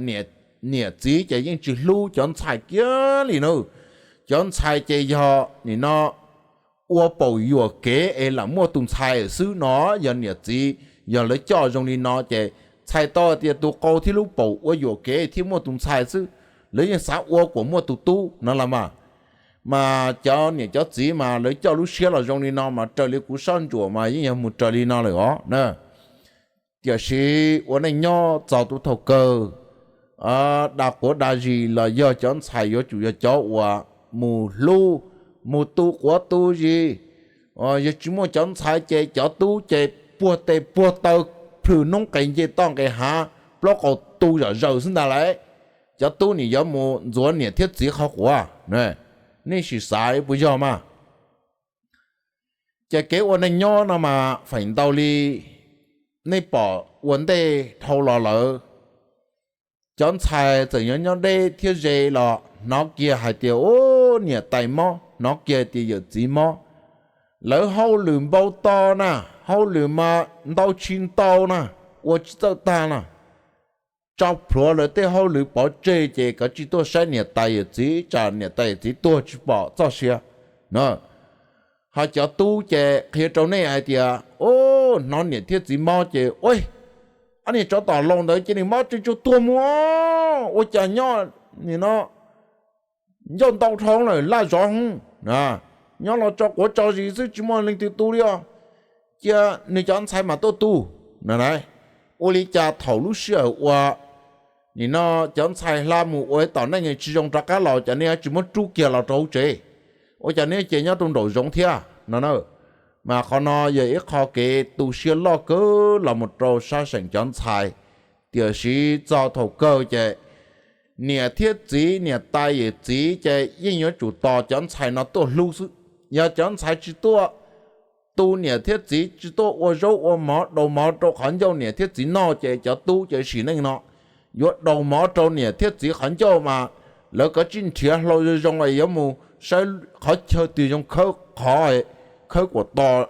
niam txiv ces yeej tsis hlub cov ntxhais kiag li na. Cov ntxhais ces yog nim no ua paum yuam kev es lam muaj tus ntxhais xwb no, yog niam txiv Yog lawv coj zoo li no ces txhais tau tias tus qau thiab lub paum ua yuam kev thiaj muaj tus ntxhais xwb, lawv yeej xav ua kom muaj tus tub no los mas. Mas cov niam cov txiv mas lawv coj lub siab los zoo li no mas raws li kuv sab ntsuam mas yeej yog mus raws li no lawm os na. Tiam sis ua neej nyob txog tus thaum kawg, dag quav dag zis los yog cov ntxhais yuav tsum yog cov uas mus hlub, mus tu quav tu zis. Yog tsis muaj cov ntxhais ces cov tub ces puag tes puag taw, plhws noob qes nce toj nqes hav, plaub qau tu zom zaws xwb ntag lauj. Cov tub nim yuav mus ntxuav niam thiab txiv qhov quav. Nej sim xav puas yog mas? Ces kev ua neej nyob no mas feem ntau li nej pom ua ntej dhau los lawm, cov ntxhais txawm nyob nyob deb thiab ze los hnov kiag hais tias ub niam tais mob, hnov kiag tias yawm txiv mob. Lawv hauj lwm npau taws na, hauj lwm mas ntau tsis ntau na, ua tsis txawj tag na, tso plhuav lawv tej hauj lwm pov tseg ces kov tsij tuaj saib niam tais yawm txiv, tsam niam tais yawm txiv tuag tsis pom txoj sia na. Ho cov tub ces qhia rau nej hais tias ub hnov niam thiab txiv mob ces ua, ob niag tsov tom laus ntawd ces nws mob tsuj tsuag tuag mus, ua cas nyob nim no ncauj ntau dhau lawm laj zov hwv, nyob los tso quav tso zis xwb tsis muaj leej twg tu li os. Cia nws cov ntxhais mas tuaj tu no. Ua li cas thaum lub sij hawm uas nim no cov ntxhais hla mus ua tom neej tsis zoo rov qab los, cas nej tsis muab rub kiag los rau hauv tsev, ua cas nej ces nyob rau nraum zoov thiab no na? Mas qhov no yog ib qho kev tu siab loj kawg los mus rau sab seem cov ntxhais. Tiam sis txog thaum kawg ces niam thiab txiv, niam tais yawm txiv ces yeej yuav tsum tos cov ntxhais no tuaj hlub xwb. Yog cov ntxhais tsis tuaj tu niam thiab txiv, tsis tuaj ua zaub ua mov daus mov rau qhov ncauj niam thiab txiv noj ces cov tub ces sim neej no yuav daus mov rau niam thiab txiv qhov ncauj mas lawv kov tsij nrhiav hlau zoo zoo es yuav mus saib qhov chaw twg zoo khawb qhov, khawb kuam tos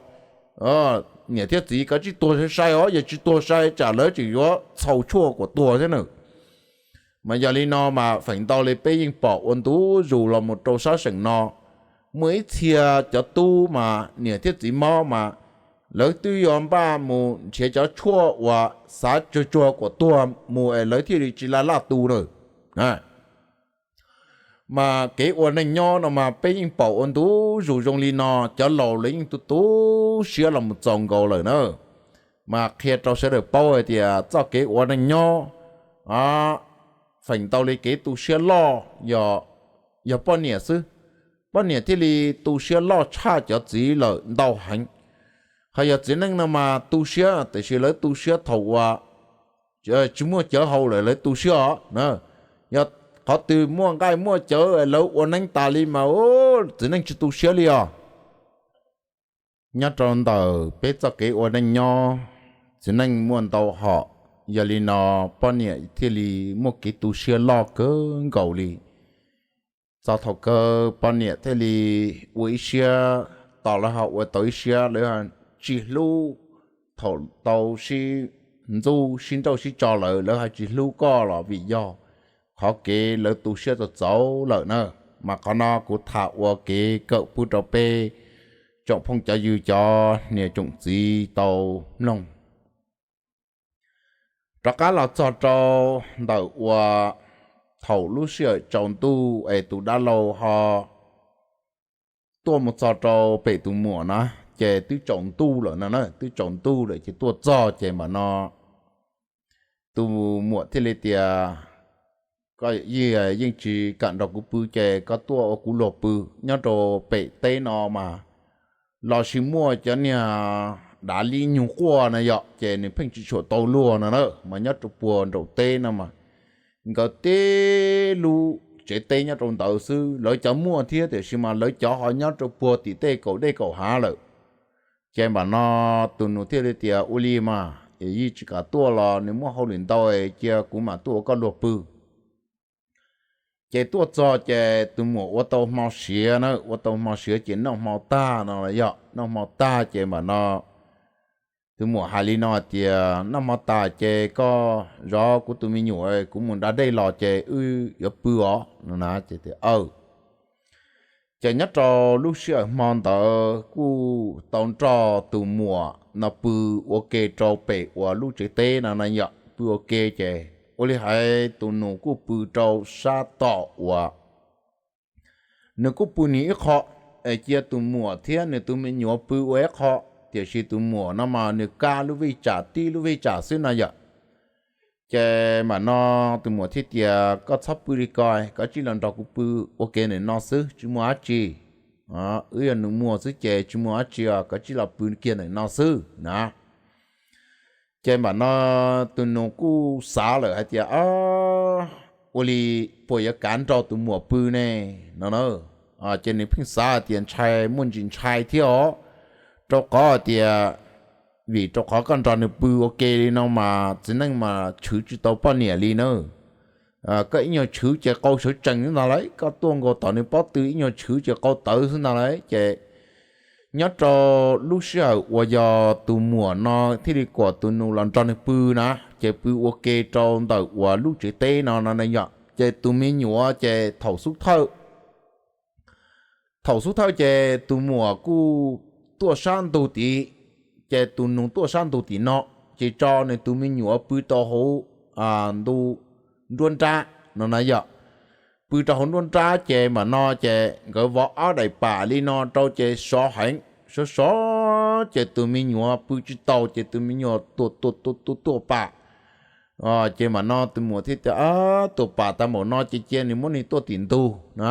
niam thiab txiv kov tsij tuag sai sai os, yog tsis tuag sai tsam lawv tseem yuav txhaus tshuaj kuam tuag thiab na. Mas yog li no mas feem ntau li peb yeej pom ua ntu zus los mus rau sab seem no, muaj ib txhia cov tub mas niam thiab txiv mob mas lawv twb yuav npaj mus nrhiav cov tshuaj uas xav tsuag tsuag kuam tuag mus es lawv thiaj li tsis laj laj tu na. Mas kev ua neej nyob no mas peb yeej pom ua ntu zus zoo li no, cov laus lawv yeej tu tu siab los mus txaus nkaus lawm na. Mas qhia rau sawv daws paub hais tias txoj kev ua neej nyob, feem ntau li kev tu siab loj yog poj niam xwb. Poj niam thiaj li tu siab loj tshaj cov txiv lawm ntau heev. Ho yog txiv neej no mas tu siab tiam sis lawv tu siab thaum uas tsis muaj cawv haus lawm lawv tu siab os. Yog qhov twg muaj nqaij muaj cawv lawv ua neeb tas li mas txiv neej tsis tu siab li os. Nyob rau ntawm peb txoj kev ua neej nyob, txiv neej muaj ntau hom, yog li no poj niam thiaj li muaj kev tu siab loj kawg nkaus li. Txog thaum kawg poj niam thiaj li ua ib siab, tos lawv ho ua tau ib siab, lawv tsis hlub, thaum tau sib ntxub sib nrauj sib tso lawm lawv ho tsis hlub koj los vim yog qhov kev lawv tu siab txaus txaus lawm na. Mas qhov no kuv tham ua kev kawm pub rau peb tsoom phooj cov ywg cov niam tsoom txiv tau mloog. Rov qab los txog rau ntawm uas thaum lub sij hawm tsaus ntuj es tus dab laug ho tuaj mus txog rau pem tus muam na, ces twb tsaus ntuj lawm no na, twb tsaus ntuj lawm ces tuaj txog ces mam no tus muam thiaj li tias, koj yeej tsis kam nrog kuv pw ces koj tuaj ua kuv luag pw. Nyob rau pem teb no mas los sis muaj cov niag dav li nyuag quaj na yom, ces nws pheej tsis tshua tau luag no na. Mas nyob rau puag nraum teb no mas nkawd teb lub tsev teb nyob rau ntawd xwb, lawv cov muaj thiab tiam sis mas lawv cov ho nyob rau puag tim tej kaum dej kaum hav lawm. Ces mam no tus nus thiaj li tias, ua li mas es yeej tsis kam tuaj los nws muaj hauj lwm ntau, cia kuv mam tuaj ua koj luag pw. Ces tuaj txog ces tus muam ua tau hmo siav na, ua tau hmo siav ces noj hmo tag no los yog noj hmo tag ces mam no tus muam hais li no tias, noj hmo tag ces koj zov kuv tus me nyuam, kuv mus da dej los ces wb yuav pw os no na. Ces tias, aw, Ces nyob rau lub sij hawm hmo ntawd kuj tau nrog tus muam no pw ua ke rau pem uas lub tsev teb no na yom, pw ua ke ces ua li hais tus nus kuj pw rau sab tom uas nws kuj pw nws ib qho, es cia tus muam thiab nws tus me nyuam pw ua ib qho, tiam sis tus muam no mas nws kaj lub vij tsam tib lub vij tsam xwb no yom. Ces mam no tus muam thiaj tias, Koj txhob pw li ko, koj tsij los nrog kuv pw ua ke ntawm no xwb, tsis muaj dab tsi. Wb yog nus muag xwb ces tsis muaj dab tsi os, koj tsij los pw kiag ntawm no xwb na. Ces mam no tus nus kuj xav lawm hais tias, Ua li puas yuav kav nrog tus muam pw ne? No na. Ces nws pheej xav hais tias ntshai muaj ntsis ntshai thiab os, rau qhov hais tias vim rau qhov koj nrog nws pw ua ke li no mas txiv neej mas tshwv tsis tau poj niam li na. Koj ib nyuag tshwv ces qau sawv tsees ntag lauj, koj tuaj nkaus tom nws pob tw ib nyuag tshwv ces qau tawv xwb ntag lauj. Ces nyob rau lub sij hawm uas yog tus muam no thiaj li kom tus nus los nrog nws pw na, ces pw ua ke rau ntawm uas lub tsev teb no no yom. Ces tus me nyuam ces thaum xub thawj, thaum xub thawj ces tus muam kuj tuaj sab ntug tid, ces tus nus tuaj sab ntug tim no, ces tso nws tus me nyuam pw rau hauv ntu nruab nrab no na yom. Pw rau hauv nruab nrab ces mam no ces nkawd vov ob daim pam li no rau ces sov heev, sov sov ces tus me nyuam pw tsis taus ces tus me nyuam tuam tuam tuam tuam tuam pam. Ces mam no tus muam thiaj tias, Tuam pam tag npaum no ces cia nws muab nws tuaj tim ntug na.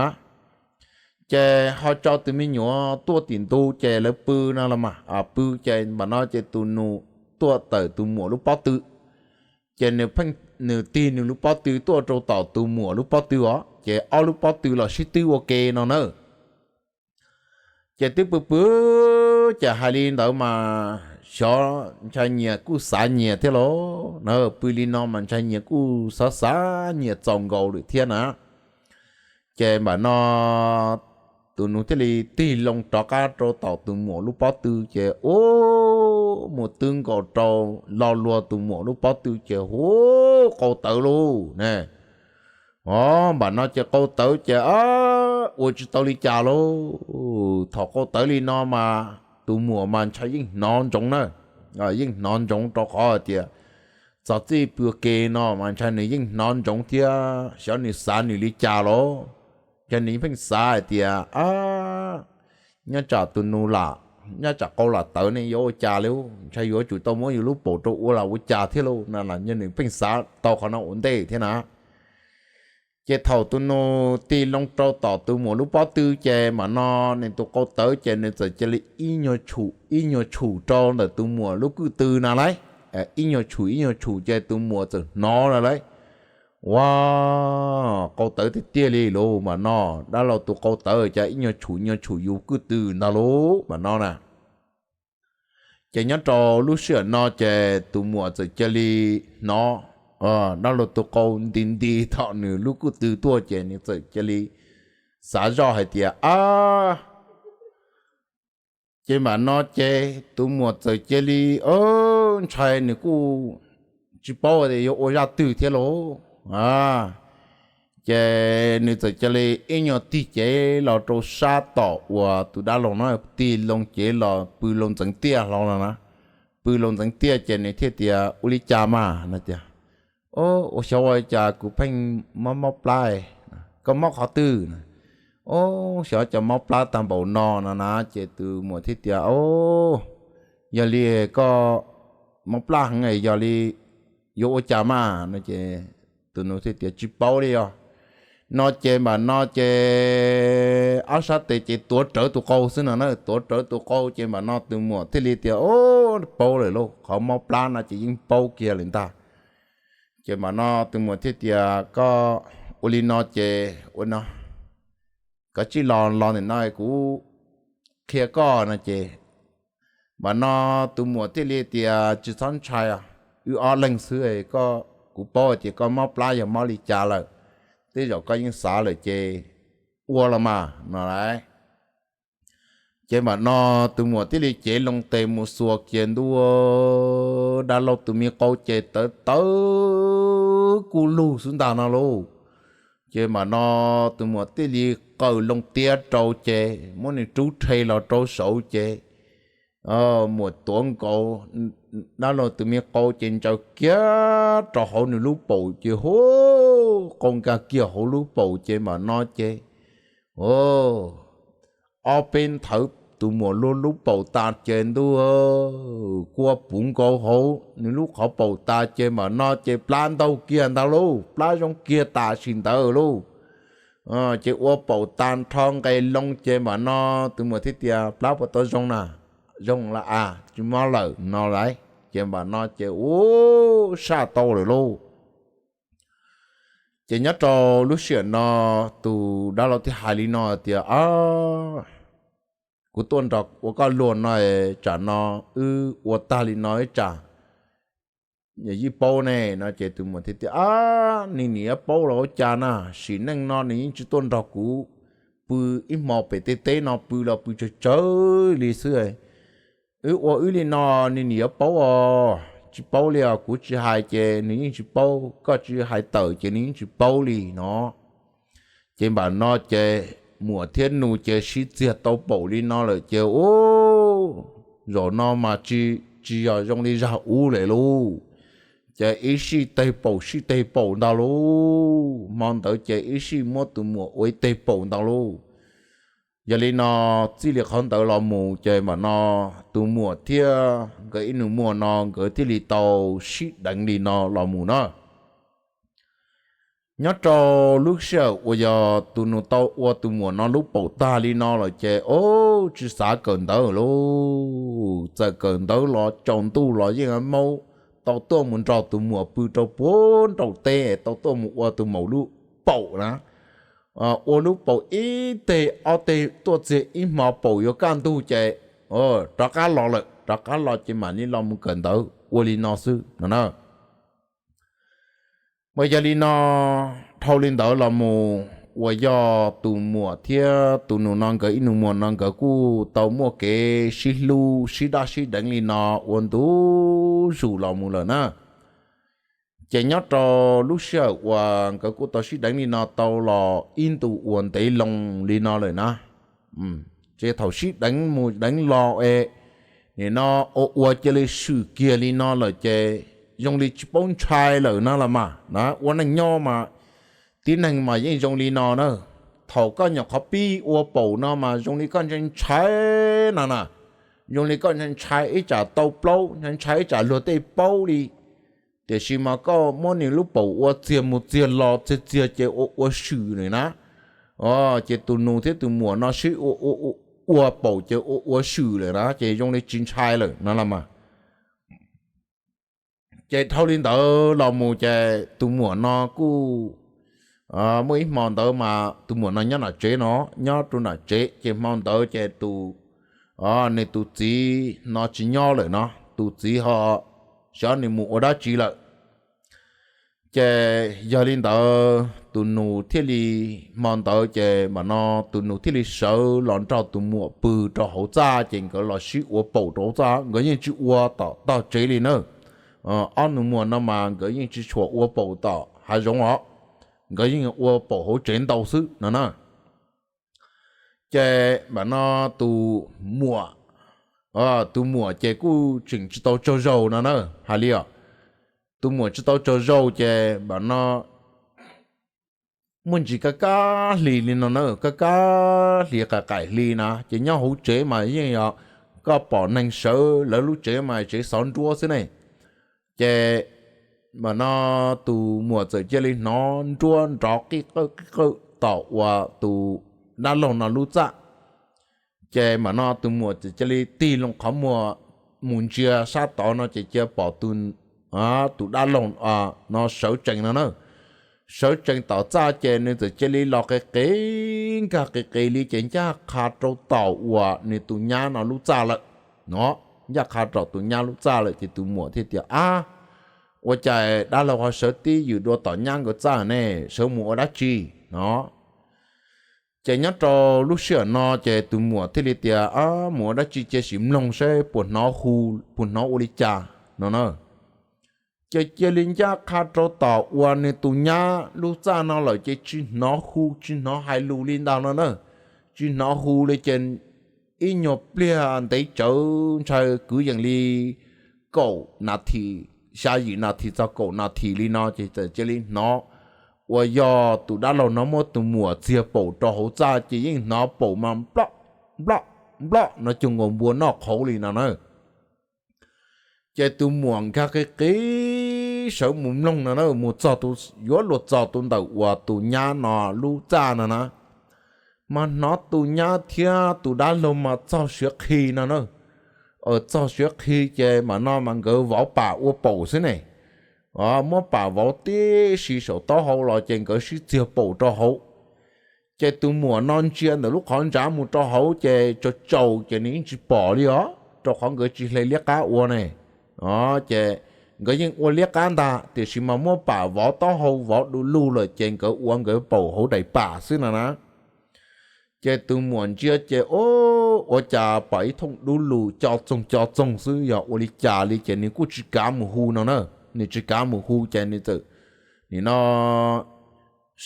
Ces ho tso tus me nyuam tuaj tim ntug ces lawv pw no los mas, pw ces mam no ces tus nus tuaj tawm tus muam lub pob tw, ces nws pheej, nws tig nws lub pob tw tuaj rau tom tus muam lub pob tw os, ces ob lub pob tw los sib twb ua ke no na. Ces twb pw pw, ces hais li ntawd mas xyov ntshai nyias kuj xav nyias thiab lauj na, pw li no mas ntshai nyias kuj xav xav nyias txaus nkaus lawm thiab na. Ces mam no tus nus thiaj li tig loo rov qab rau tom tus muam lub pob tw ces ua mus twb nkaus rau lo luag tus muam lub pob tw ces hu, qau tawv lauj ne. Os, mam no ces qau tawv ces ua tsis tau li cas lauj. Thaum qau tawv li no mas tus muam mas ntshai yeej hnov ntsoov na, yeej hnov ntsoov rau qhov hais tias txog txij pw ua ke no mas ntshai nws yeej hnov ntsoov thiab xyov nws xav nws li cas lauj. Ntshai nws pheej xav hais tias, Nyob tsam tus nus lam, nyob tsam qau lam tawv ne yuav ua cas li, ntshai yuav tsum tau muab yus lub paum rau ua lam ua cas thiab lauj no los nws pheej xav tau qhov no ua ntej thiab na. Ces thaum tus nus tig loo rau tom tus muam lub pob tw ces mam no nws tus qau tawv ces nws txawm cia li ib nyuag tshum ib nyuag tshum rau ntawm tus muam lub kwj tw na lauj. Ib nyuag tshum ib nyuag tshum ces tus muam txawm hnov lawm lauj. Ua, qau tawv tiag tiag li lauj mam no, dab laug tus qau tawv cas ib nyuag tshum nyuag tshum yus kwj tw ntag lauj mam no na. Ces nyob rau lub sij hawm no ces tus muam txawm cia li hnov dab laug tus qau nti nti tom nws lub kwj tw tuaj ces nws txawm cia li xav zoj hais tias, Ab, ces mam no ces tus muam txawm cia li ntshai, nws kuj tsis paub tias yuav ua zaj twg thiab lauj. Ces nws txawm cia li ib nyuag tig cev los rau sab tom uas tus dab laug no tig loo cev los pw loo ntxeev tiaj hlo no na. Pw loo ntxeev tiaj ces nws thiaj tias, Ua li cas mas? No tias, Ua xyov ua cas kuv pheej mob mob plab. Koj mob qhov twg? Ua xyov cov mob plab tag npaum no no na. Ces tus muam thiaj tias, Yog li koj mob plab heev yog li yuav ua cas mas? No ces tus nus thiaj tias, Tsis paub li os. No ces mam no ces ob sab tes ces tuav rawv tus qau xwb no na, tuav rawv tus qau ces mam no tus muam thiaj li tias, Paub lawm lauj, qhov mob plab no ces yeej paub kiag lawm ntag. Ces mam no tus muam thiaj tias, Koj ua li no ces ua no, koj tsij los los ntawm no kuv qhia koj no ces mam no tus muam thiaj li tias, Tsis txhob ntshai, wb ob leeg xwb, koj, kuv paub tias koj mob plab yog mob li cas lawm, tej zaum koj yeej xav lawm ces ua los mas no lauj. Ces mam no tus muam thiaj li cev loo tes mus xuas kiag ntua dab laug tus me qau ces tawv tawv kuj lug xwb ntag no lauj. Ces mam no tus muam thiaj li qaws loo tiab rau ces muab nws rub rhe los rau saud ces muam tuav nkaus dab laug tus me qau ces ntsaws kiag rau hauv nws lub paum ces hu, qau nkag kiag hauv lub paum ces mam no ces ob peb nthawv tus muam luag lub paum tas ces ntuj, kua puv nkaus hauv nws lub qhov paum tas ces mam no ces plab ntaug kiag ntag lauj, plab zoo kiag tam sim ntawd lauj. Ces ua paum tas nrho nqes loo ces mam no tus muam thiaj tias plab puas tau zoo na, zoo lawm a, tsis mob lawm no lawm ces mam no ces ua saj tau lawm lauj. Ces nyob rau lub sij hawm no tus dab laug thiaj hais li no tias, kuv tuaj nrog ua koj luag no, tsam no wb ua tag li no ib tsam yeej paub ne no ces tus muam thiaj tias, nws nim yuav paub los ua cas na, sim neej no nws yeej tsis tuaj nrog kuv pw ib hmo pem tej teb no, pw los pw tsawg tsawg li xwb. Wb ua wb li no nws nim yuav paub os, tsis paub li os, kuv tsis hais ces nws yeej tsis paub, koj tsis hais tawm ces nws yeej tsis paub li no. Ces mam no ces muam thiab nus ces sib txiag tau paum li no lawm ces ub, zaum no mas tsis yog zoo li zag ub lawm lauj. Ces ib sij teg paum sij teg paum ntag lauj, hmo ntawd ces ib sij muab tus muam ua ib teg paum ntag lauj. Yog li no txij li qhov ntawd los mus ces mam no tus muam thiab nkawd ib nus muam no nkawd thiaj li tau sib deev li no los mus na. Nyob rau lub sij hawm uas yog tus nus tau ua tus muam no lub paum tag li no lawm ces ub, tsis xav kawm ntawv lauj, txawm kawm ntawv los tsaus ntuj los yeej maub tau tuaj mus nrog tus muam pw rau puag nraum teb, tau tuaj mus ua tus muam lub paum na. Ua lub paum ib teg ob teg tuaj txiag ib hmo paum yuav kaj ntug ces rov qab los lawm, rov qab los ces mam li los mus kawm ntawv ua li no xwb no na. Mas yog li no, dhau li ntawd los mus uas yog tus muam thiab tus nus no nkawd ib nus muam no nkawd kuj tau muaj kev sib hlub sib daj sib deev li no ua ntu zus los mus lawm na. Ces nyob rau lub sij hawm uas nkawd kuj tau sib deev li no tau los ib ntus uas ntev loo li no lawm na. Ces thaum sib deev mus deev los es nim no ua ua cia li swm kiag li no lawm ces zoo li tsis paub ntshai lawm no los mas na. Ua neej nyob mas tib neeg mas yeej zoo li no na. Thaum koj nyuam qhuav pib ua paum no mas zoo li koj ntshai ntshai no na, zoo li koj ntshai ntshai ib tsam tau plaub, ntshai ntshai ib tsam luag tej paub li. Tiam sis mas koj muab nws lub paum ua txiag mus txiag los txiag txiag ces ua ua swm lawm na. Ces tus nus thiab tus muam no sib ua ua paum ces ua ua swm lawm na ces zoo li tsis ntshai lawm no los mas. Ces dhau li ntawd los mus ces tus muam no kuj muaj ib hmo ntawd mas tus muam no nyob nram tsev no, nyob rau nram tsev ces hmo ntawd ces tus, nws tus txiv no tsis nyob lawm no, tus txiv ho xyov nws mus ua dab tsi lawm. Ces yog li ntawd tus nus thiaj li, hmo ntawd ces mam no tus nus thiaj li sawv los nrog tus muam pw rau hauv txaj ces nkawd los sib ua paum rau hauv txaj, nkawd yeej tsis ua tom tog tsev li na. Ob nus muam no mas nkawd yeej tsis tshua ua paum tom hav zoov os, nkawd yeej ua paum hauv tsev ntau xwb no na. Ces mam no tus muam, tus muam ces kuj tseem tsis tau tsaug zog no na, hais li os. Tus muam tsis tau tsaug zog ces mam no muaj ntsis kaj kaj hli li no na, kaj kaj hli qaim qaim hli na, ces nyob hauv tsev mas yeej yog koj pom neeg sawv lawv lub tsev mas tsev xov nruab xwb ne. Ces mam no tus muam txawm cia li hnov nruab nrov qij qawj qij qawj tom uas tus dab laug no lub txaj. Ces mam no tus muam txawm cia li tig loo qhov muag mus ntsia sab tod no ces cia pom tus dab laug no sawv tsees no na. Sawv tsees tom txaj ces nws txawm cia li los qis qis nkag qis qis li ces ncaj qha rau tom uas nws tus nyab no lub txaj lawm no. Ncaj qha rau tus nyab lub txaj lawm ces tus muam thiaj tias, ab, ua cas dab laug ho sawv tib ywm dua tom nyab nkawd txaj ne, sawv mus ua dab tsi no. Ces nyob rau lub sij hawm no ces tus muam thiaj li tias, ab, mus ua dab tsi cia sim mloog seb puas hnov hu, puas hnov ua li cas no na. Ces cia li ncaj qha rau tom uas nws tus nyab lub txaj no lawm ces tsis hnov hu tsis hnov hais lus li ntag no na. Tsis hnov hu li ces ib nyuag pliag ntev tsawv ntshai kwv yees li kaum nas this, xya yim nas this txog kaum nas this li no ces txawm cia li hnov uas yog tus dab laug no muab tus muam txiag paum rau hauv txaj ces yeej hnov paum mas nploj nploj nploj no cuag nkaus npua noj qhauv li no na. Ces tus muam nkag qis qis sawv mus mloog no na, mus txog tus, yuav luag txog tus ntawm uas tus nyab no lub txaj no na, mas hnov tus nyab thiab tus dab laug mas txog siav qhi no na. Txog siav qhi ces mam no mas nkawd vauv pam ua paum xwb ne. Muab pam vauv tib si saum taub hau los ces nkawd sib txiag paum rau hauv. Ces tus muam no ntsia ntawm lub qhov ntsav mus rau hauv ces tsaus tsaus ces nws yeej tsis pom li os, rau qhov nkawd tsis hle liab qab ua ne. Ces nkawd yeej ua liab qab ntag tiam sis mas muab pam vov taub hau vov du lug lawm ces nkawd ua nkawd paum hauv daim pam xwb no na. Ces tus muam ntsia ces, o, ua cas pom ib thooj dub lug co txoog co txoog xwb, yog ua li cas li ces nws kuj tsis kav mus hu no na. Nws tsis kav mus hu ces nws txawm nim no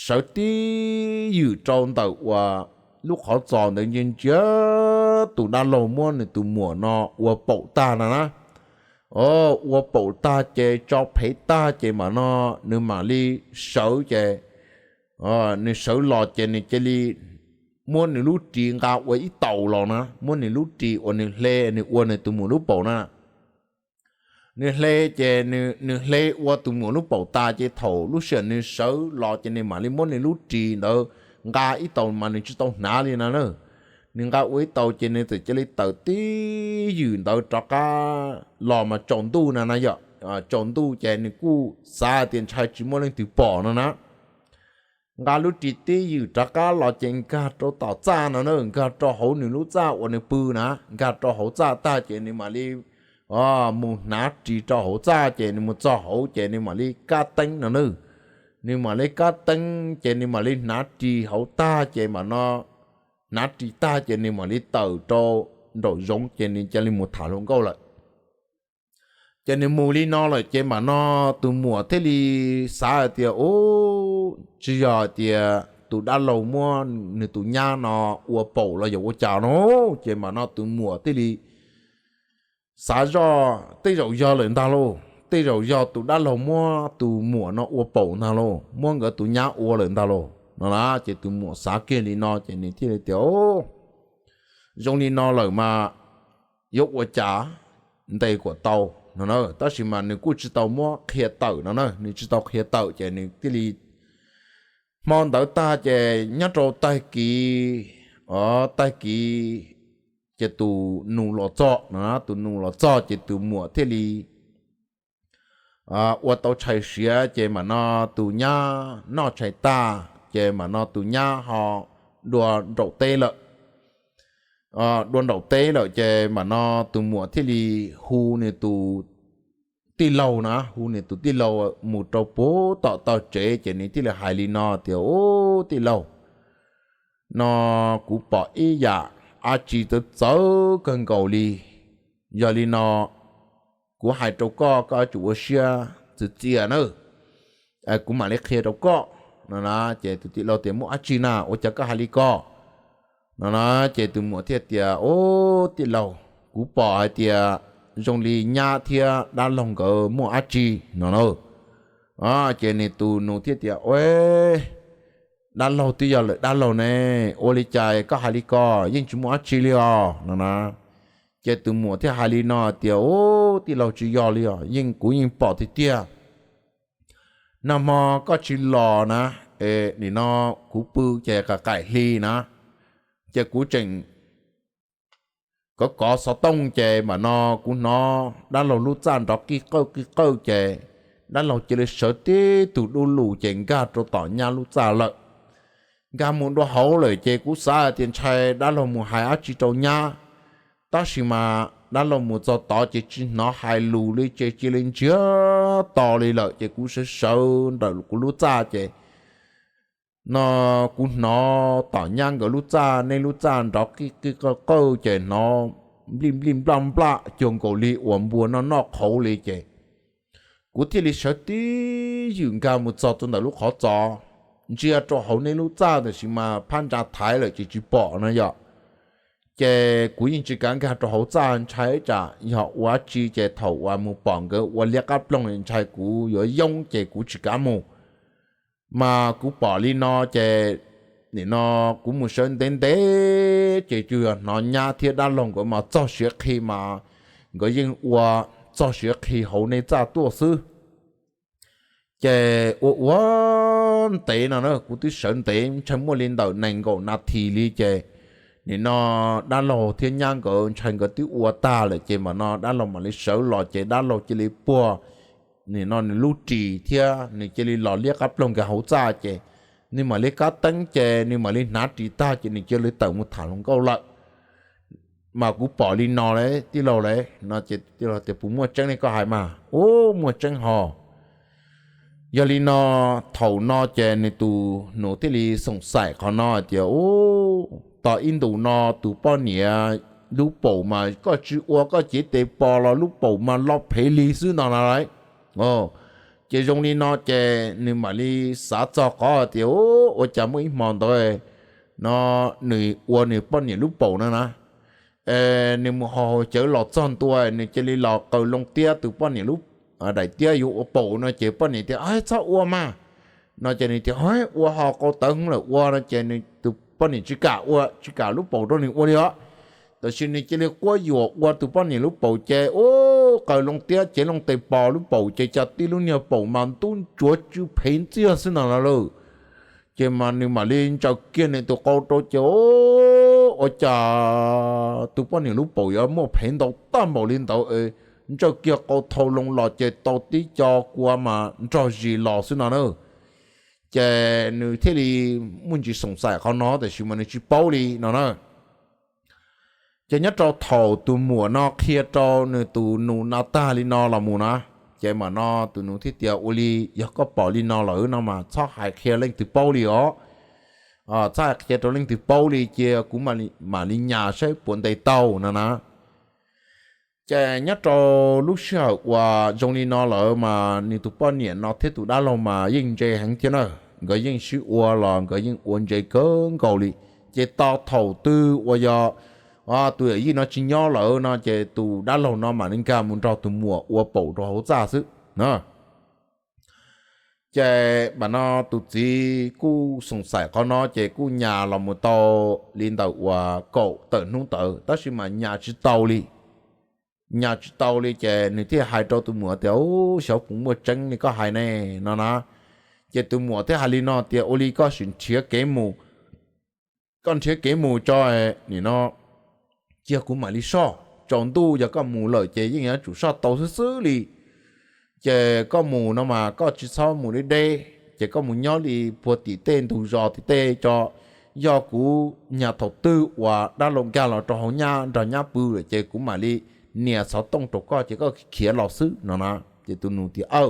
sawv tib ywm rau ntawm uas lub qhov txos ntawd ntsia ntsia tus dab laug muab nws tus muam no ua paum tag no na. O, ua paum tag ces tso phev tag ces mam no nws mam li sawv ces, nws sawv los ces nws cia li muab nws lub ris nqa ua ib taus los na, muab nws lub ris uas nws hle nws ua nws tus muam lub paum na. Nws hle ces nws hle ua tus muam lub paum tas ces thaum lub sij hawm nws sawv los ces nws mam li muab nws lub ris ntawd nqa ib taus mas nws tsis tau hnav li no na. Nws nqa ua ib taus ces nws txawm cia li tawm tib ywm ntawd rov qab los mas tsaus ntuj na na yom. Tsaus ntuj ces nws kuj xav tias ntshai tsis muaj leej twg pom no na. Nqa lub ris tib ywm rov qab los ces nkag rau tom txaj no na, nkag rau hauv nws lub txaj uas nws pw na, nkag rau hauv txaj tag ces nws mam li mus hnav ris rau hauv txaj ces nws mus txog hauv ces nws mam li kab teeb no na. Nws mam li kab teeb ces nws mam li hnav ris hauv tag ces mam no, hnav ris tag ces nws mam li tawm rau nraum zoov ces nws cia li mus tham hluas nkauj lawm. Ces nws mus li no lawm ces mam no tus muam thiaj li xav hais tias, u, tsis yog hais tias tus dab laug muab nws tus nyab no ua paum los yog ua cas no. Ces mam no tus muam thiaj li xav zoj tej zaum yog lawm ntag lauj, tej zaum yog tus dab laug muab tus muam no ua paum ntag lauj, muab nkawd tus nyab ua lawm ntag lauj no na. Ces tus muam xav kiag li no ces nws thiaj li tias, zoo li no lawm mas yuav ua cas ntes kuam tau no na. Tab sis mas nws kuj tsis tau muab qhia tawm no na, nws tsis tau qhia tawm ces nws thiaj li, hmo ntawd tag ces nyob rau tag kis, tag kis ces tus nus los txog no, tus nus los txog ces tus muam thiaj li ua tau tshais siav ces mam no tus nyab noj tshais tag ces mam no tus nyab ho dua nraum teb lawm. Dua nraum teb lawm ces mam no tus muam thiaj li hu nws tus tij laug na, hu nws tus tij laug mus rau puag tom tog tsev ces nws thiaj li hais li no tias, u, tij laug, no kuv pom ib yam dab tsi txawv txawv kawg nkaus li. Yog li no kuv hais rau koj, koj yuav tsum ua siab txwv txias nawb, kuv mam li qhia rau koj no na. Ces tus tij laug tias, muaj dab tsi na, ua cas koj hais li ko no na. Ces tus muam thiaj tias, u, tij laug, kuv pom hais tias zoo li nyab thiab dab laug nkawd muaj dab tsi no na. Ces nws tus nus thiaj tias, u, dab laug twb yog lawm dab laug ne, ua li cas koj hais li ko, yeej tsis muaj dab tsi li os no na. Ces tus muam thiaj hais li no tias, u, tij laug, tsis yog li os, yeej kuv yeej pom tiag tiag. Nag hmo koj tsis los na, nim no kuv pw ces qaim qaim hli na, ces kuv tseem kov kov xov tooj ces mam no kuv hnov dab laug lub txaj nrov qij qawj qij qawj ces dab laug cia li sawv tib tug dub lug ces nkag rau tom nyab lub txaj lawm. Nkag mus dua hauv lawm ces kuv xav hais tias ntshai dab laug mus hais dab tsi rau nyab, tab sis mas dab laug mus txog tod ces tsis hnov hais lus li ces cia li ntsiag to li lawm ces kuv sawv sawv ntawm kuv lub txaj ces no kuv hnov tom nyab nkawd lub txaj, nej lub txaj nrov qij qij qawj qawj ces hnov nplij nplij nplaj nplaj cuag nkaus li uas npua noj noj qhauv li ces Kuv thiaj li sawv tib ywm nkag mus txog rau ntawm lub qhov txos, ntsia rau hauv nej lub txaj tab sis mas phab ntsa thaiv lawm ces tsis pom no yom. Ces kuv yeej tsis kav nkag rau hauv txaj, ntshai tsam yog ua tsi ces thaum uas mus pom nkawd ua liab qab ploog ntshai kuv yuav yoob ces kuv tsis kav mus. Mas kuv pom li no ces nim no kuv mus sawv ntev ntev ces tsuas yog hnov nyab thiab dab laug nkawd mas txog siav qhi mas nkawd yeej ua txog siav qhi hauv nej txaj tuaj xwb. Ces ua ua ntev no na, kuv twb sawv ntev ntshai muaj li ntawm nees nkaum nas this li ces nim no dab laug thiab nyab nkawd ntshai nkawd twb ua tag lawm ces mam no dab laug mam li sawv los ces dab laug cia li puag nim no nws lub ris thiab nws cia li los liab qab ploog nkag hauv txaj ces nws mam li kab teeb ces nws mam li hnav ris tag ces nws cia li tawm mus tham hluas nkauj lawm. Mas kuv pom li no lawm tij laug lawm no ces tij laug tias puas muaj tseeb li koj hais mas? Ub, muaj tseeb hos. Yog li no, thaum no ces nws tus nus thiaj li xoom xaim qhov no hais tias ub, tos ib ntus no tus poj niam lub paum mas koj tsis ua koj cev tes pos los lub paum mas lo phev li xwb no na lawm. Ces zoo li no ces nws mam li xav txog qhov tias ub, ua cas muaj ib hmo ntawd no nws ua nws poj niam lub paum no na, nws mus haus cawv los txog ntua nws cia li los qaws loo tiab tus poj niam lub daim tiab yuav ua paum no ces poj niam tias txhob ua mas no ces nws tias ua ho qau tawv heev lawm ua no ces nws tus poj niam tsis kam ua, tsis kam lub paum rau nws ua li os. Tab sis nws cia li quab yuam ua tus poj niam lub paum ces ub, qaws loo tiab cev loo tes pos lub paum ces cas tib lub niag paum mas ntub ntsuav tsw phev ntxiag xwb no lawm. Ces mas nws mam li ntsaws kiag nws tus qau rau ces ua cas tus poj niam lub paum yuav muaj phev ntau tag npaum li ntawd, ntsaws kiag qau thau loo los ces tau tib co kua mas nrog zis los xwb no na. Ces nws thiaj li muaj ntsis xoom xaim qhov no tab sis mas nws tsis paub li no na. Ces nyob rau thaum tus muam no qhia rau nws tus nus no tag li no los mus na, ces mam no tus nus thiaj tias ua li, yog koj pom li no lawm no mas txhob hais qhia leej twg paub li os. Txhob hais qhia rau leej twg paub li, cia kuv mam li nyas saib puas ntes tau no na. Ces nyob rau lub sij hawm uas zoo li no lawm mas nws tus poj niam no thiab tus dab laug mas yeej ntse heev thiab na, nkawd yeej sib ua los nkawd yeej ua ntse kawg nkaus li. Ces tos thaum twg uas yog tus yawm yij no tsis nyob lawm no ces tus dab laug no mam li nkag mus nrog tus muam ua paum rau hauv txaj xwb na. Ces mam no tus txiv kuj xoom xaim qhov no ces kuj nyas los mus tau li ntawm uas kaum tawm hnub ntawd tab sis mas nyas tsis tau li. Nyas tsis tau li ces nws thiaj hais rau tus muam tias ub, xyov puas muaj tseeb li koj hais ne no na. Ces tus muam thiaj hais li no tias ua li koj sim nrhiav kev mus, koj nrhiav kev mus tso, nim no cia kuv mam li soj, tsaus ntuj yog koj mus lawm ces yeej yuav tsum soj tau xwb xwb li. Ces koj mus no mas koj tsis txhob mus deb deb, ces koj mus nyob li puag tim tej ntug zos tim tej tso, yog kuv nyas thaum twg uas dab laug nkag los rau hauv nyab nrog nyab pw lawm ces kuv mam li nias xov tooj rau koj ces koj khiav los xwb no na. Ces tus nus tias aw.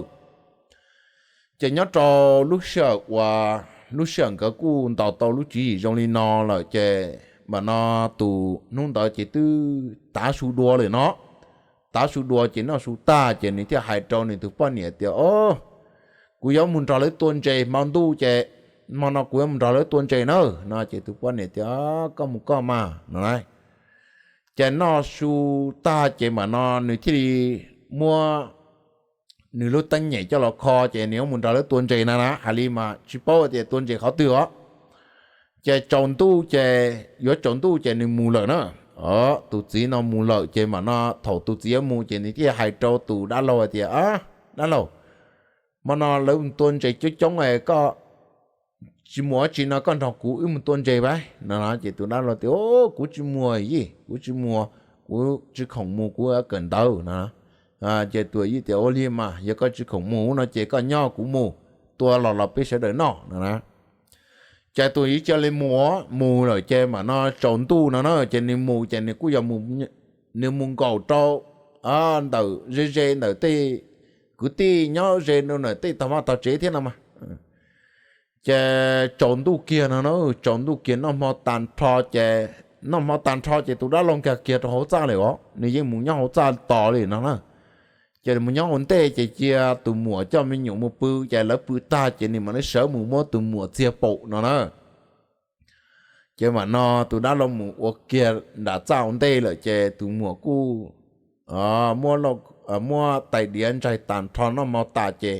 Ces nyob rau lub sij hawm uas lub sij hawm nkawd kuj ntaus tau lub tswv yim zoo li no lawm ces mam no tus hnub ntawd ces twb tav su dua lawm no. Tav su dua ces noj su tag ces nws thiaj hais rau nws tus poj niam tias o, kuv yuav mus nrog lawv tua ntses hmo ntuj ces hmo no kuv yuav mus nrog lawv tua ntses na no ces tus poj niam tias koj mus koj mas no. Ces noj su tag ces mam no nws thiaj li muab nws lub teeb nyem coj los kho ces nws yuav mus nrog lawv tua ntses na na, hais li mas tsis paub tias tua ntses qhov twg os. Ces tsaus ntuj ces yuav tsaus ntuj ces nws mus lawm na. Tus txiv no mus lawm ces mam no thaum tus txiv yuav mus ces nws thiaj hais rau tus dab laug hais tias dab laug, hmo no lawv mus tua ntses coob coob, koj tsis mus dab tsi no koj nrog kuv wb mus tua ntses vaj no. Ces tus dab laug tias kuv tsis muag yij, kuv tsis muag, kuv tsis khoom mus, kuv kawm ntawv no. Ces tus yij tias ua li mas yog koj tsis khoom mus no ces koj nyob kuv mus tua los los peb sawv daws noj no na. Ces tus yij cia li mus, mus lawm ces mam no tsaus ntuj no na ces nws mus ces nws kuj yog nws mus nkaum rau ntawm ze ze ntawm tej kwv tij nyob ze rau ntawm tej tog vaj tog tsev thiab no mas. Ces tsaus ntuj kiag no na, tsaus ntuj kiag noj hmo tag nrho ces, noj hmo tag nrho ces tus dab laug nkag kiag rau hauv txaj lawm os, nws yeej mus nyob hauv txaj tos li no na. Ces mus nyob ua ntej ces cia tus muam coj me nyuam mus pw, ces lawv pw tag ces nws mam li sawv mus muab tus muam txiag paum no na. Ces mam no tus dab laug mus ua kiag nram txaj ua ntej lawm ces tus muam kuj muab tais diav ntsais tas nrho noj mov tas ces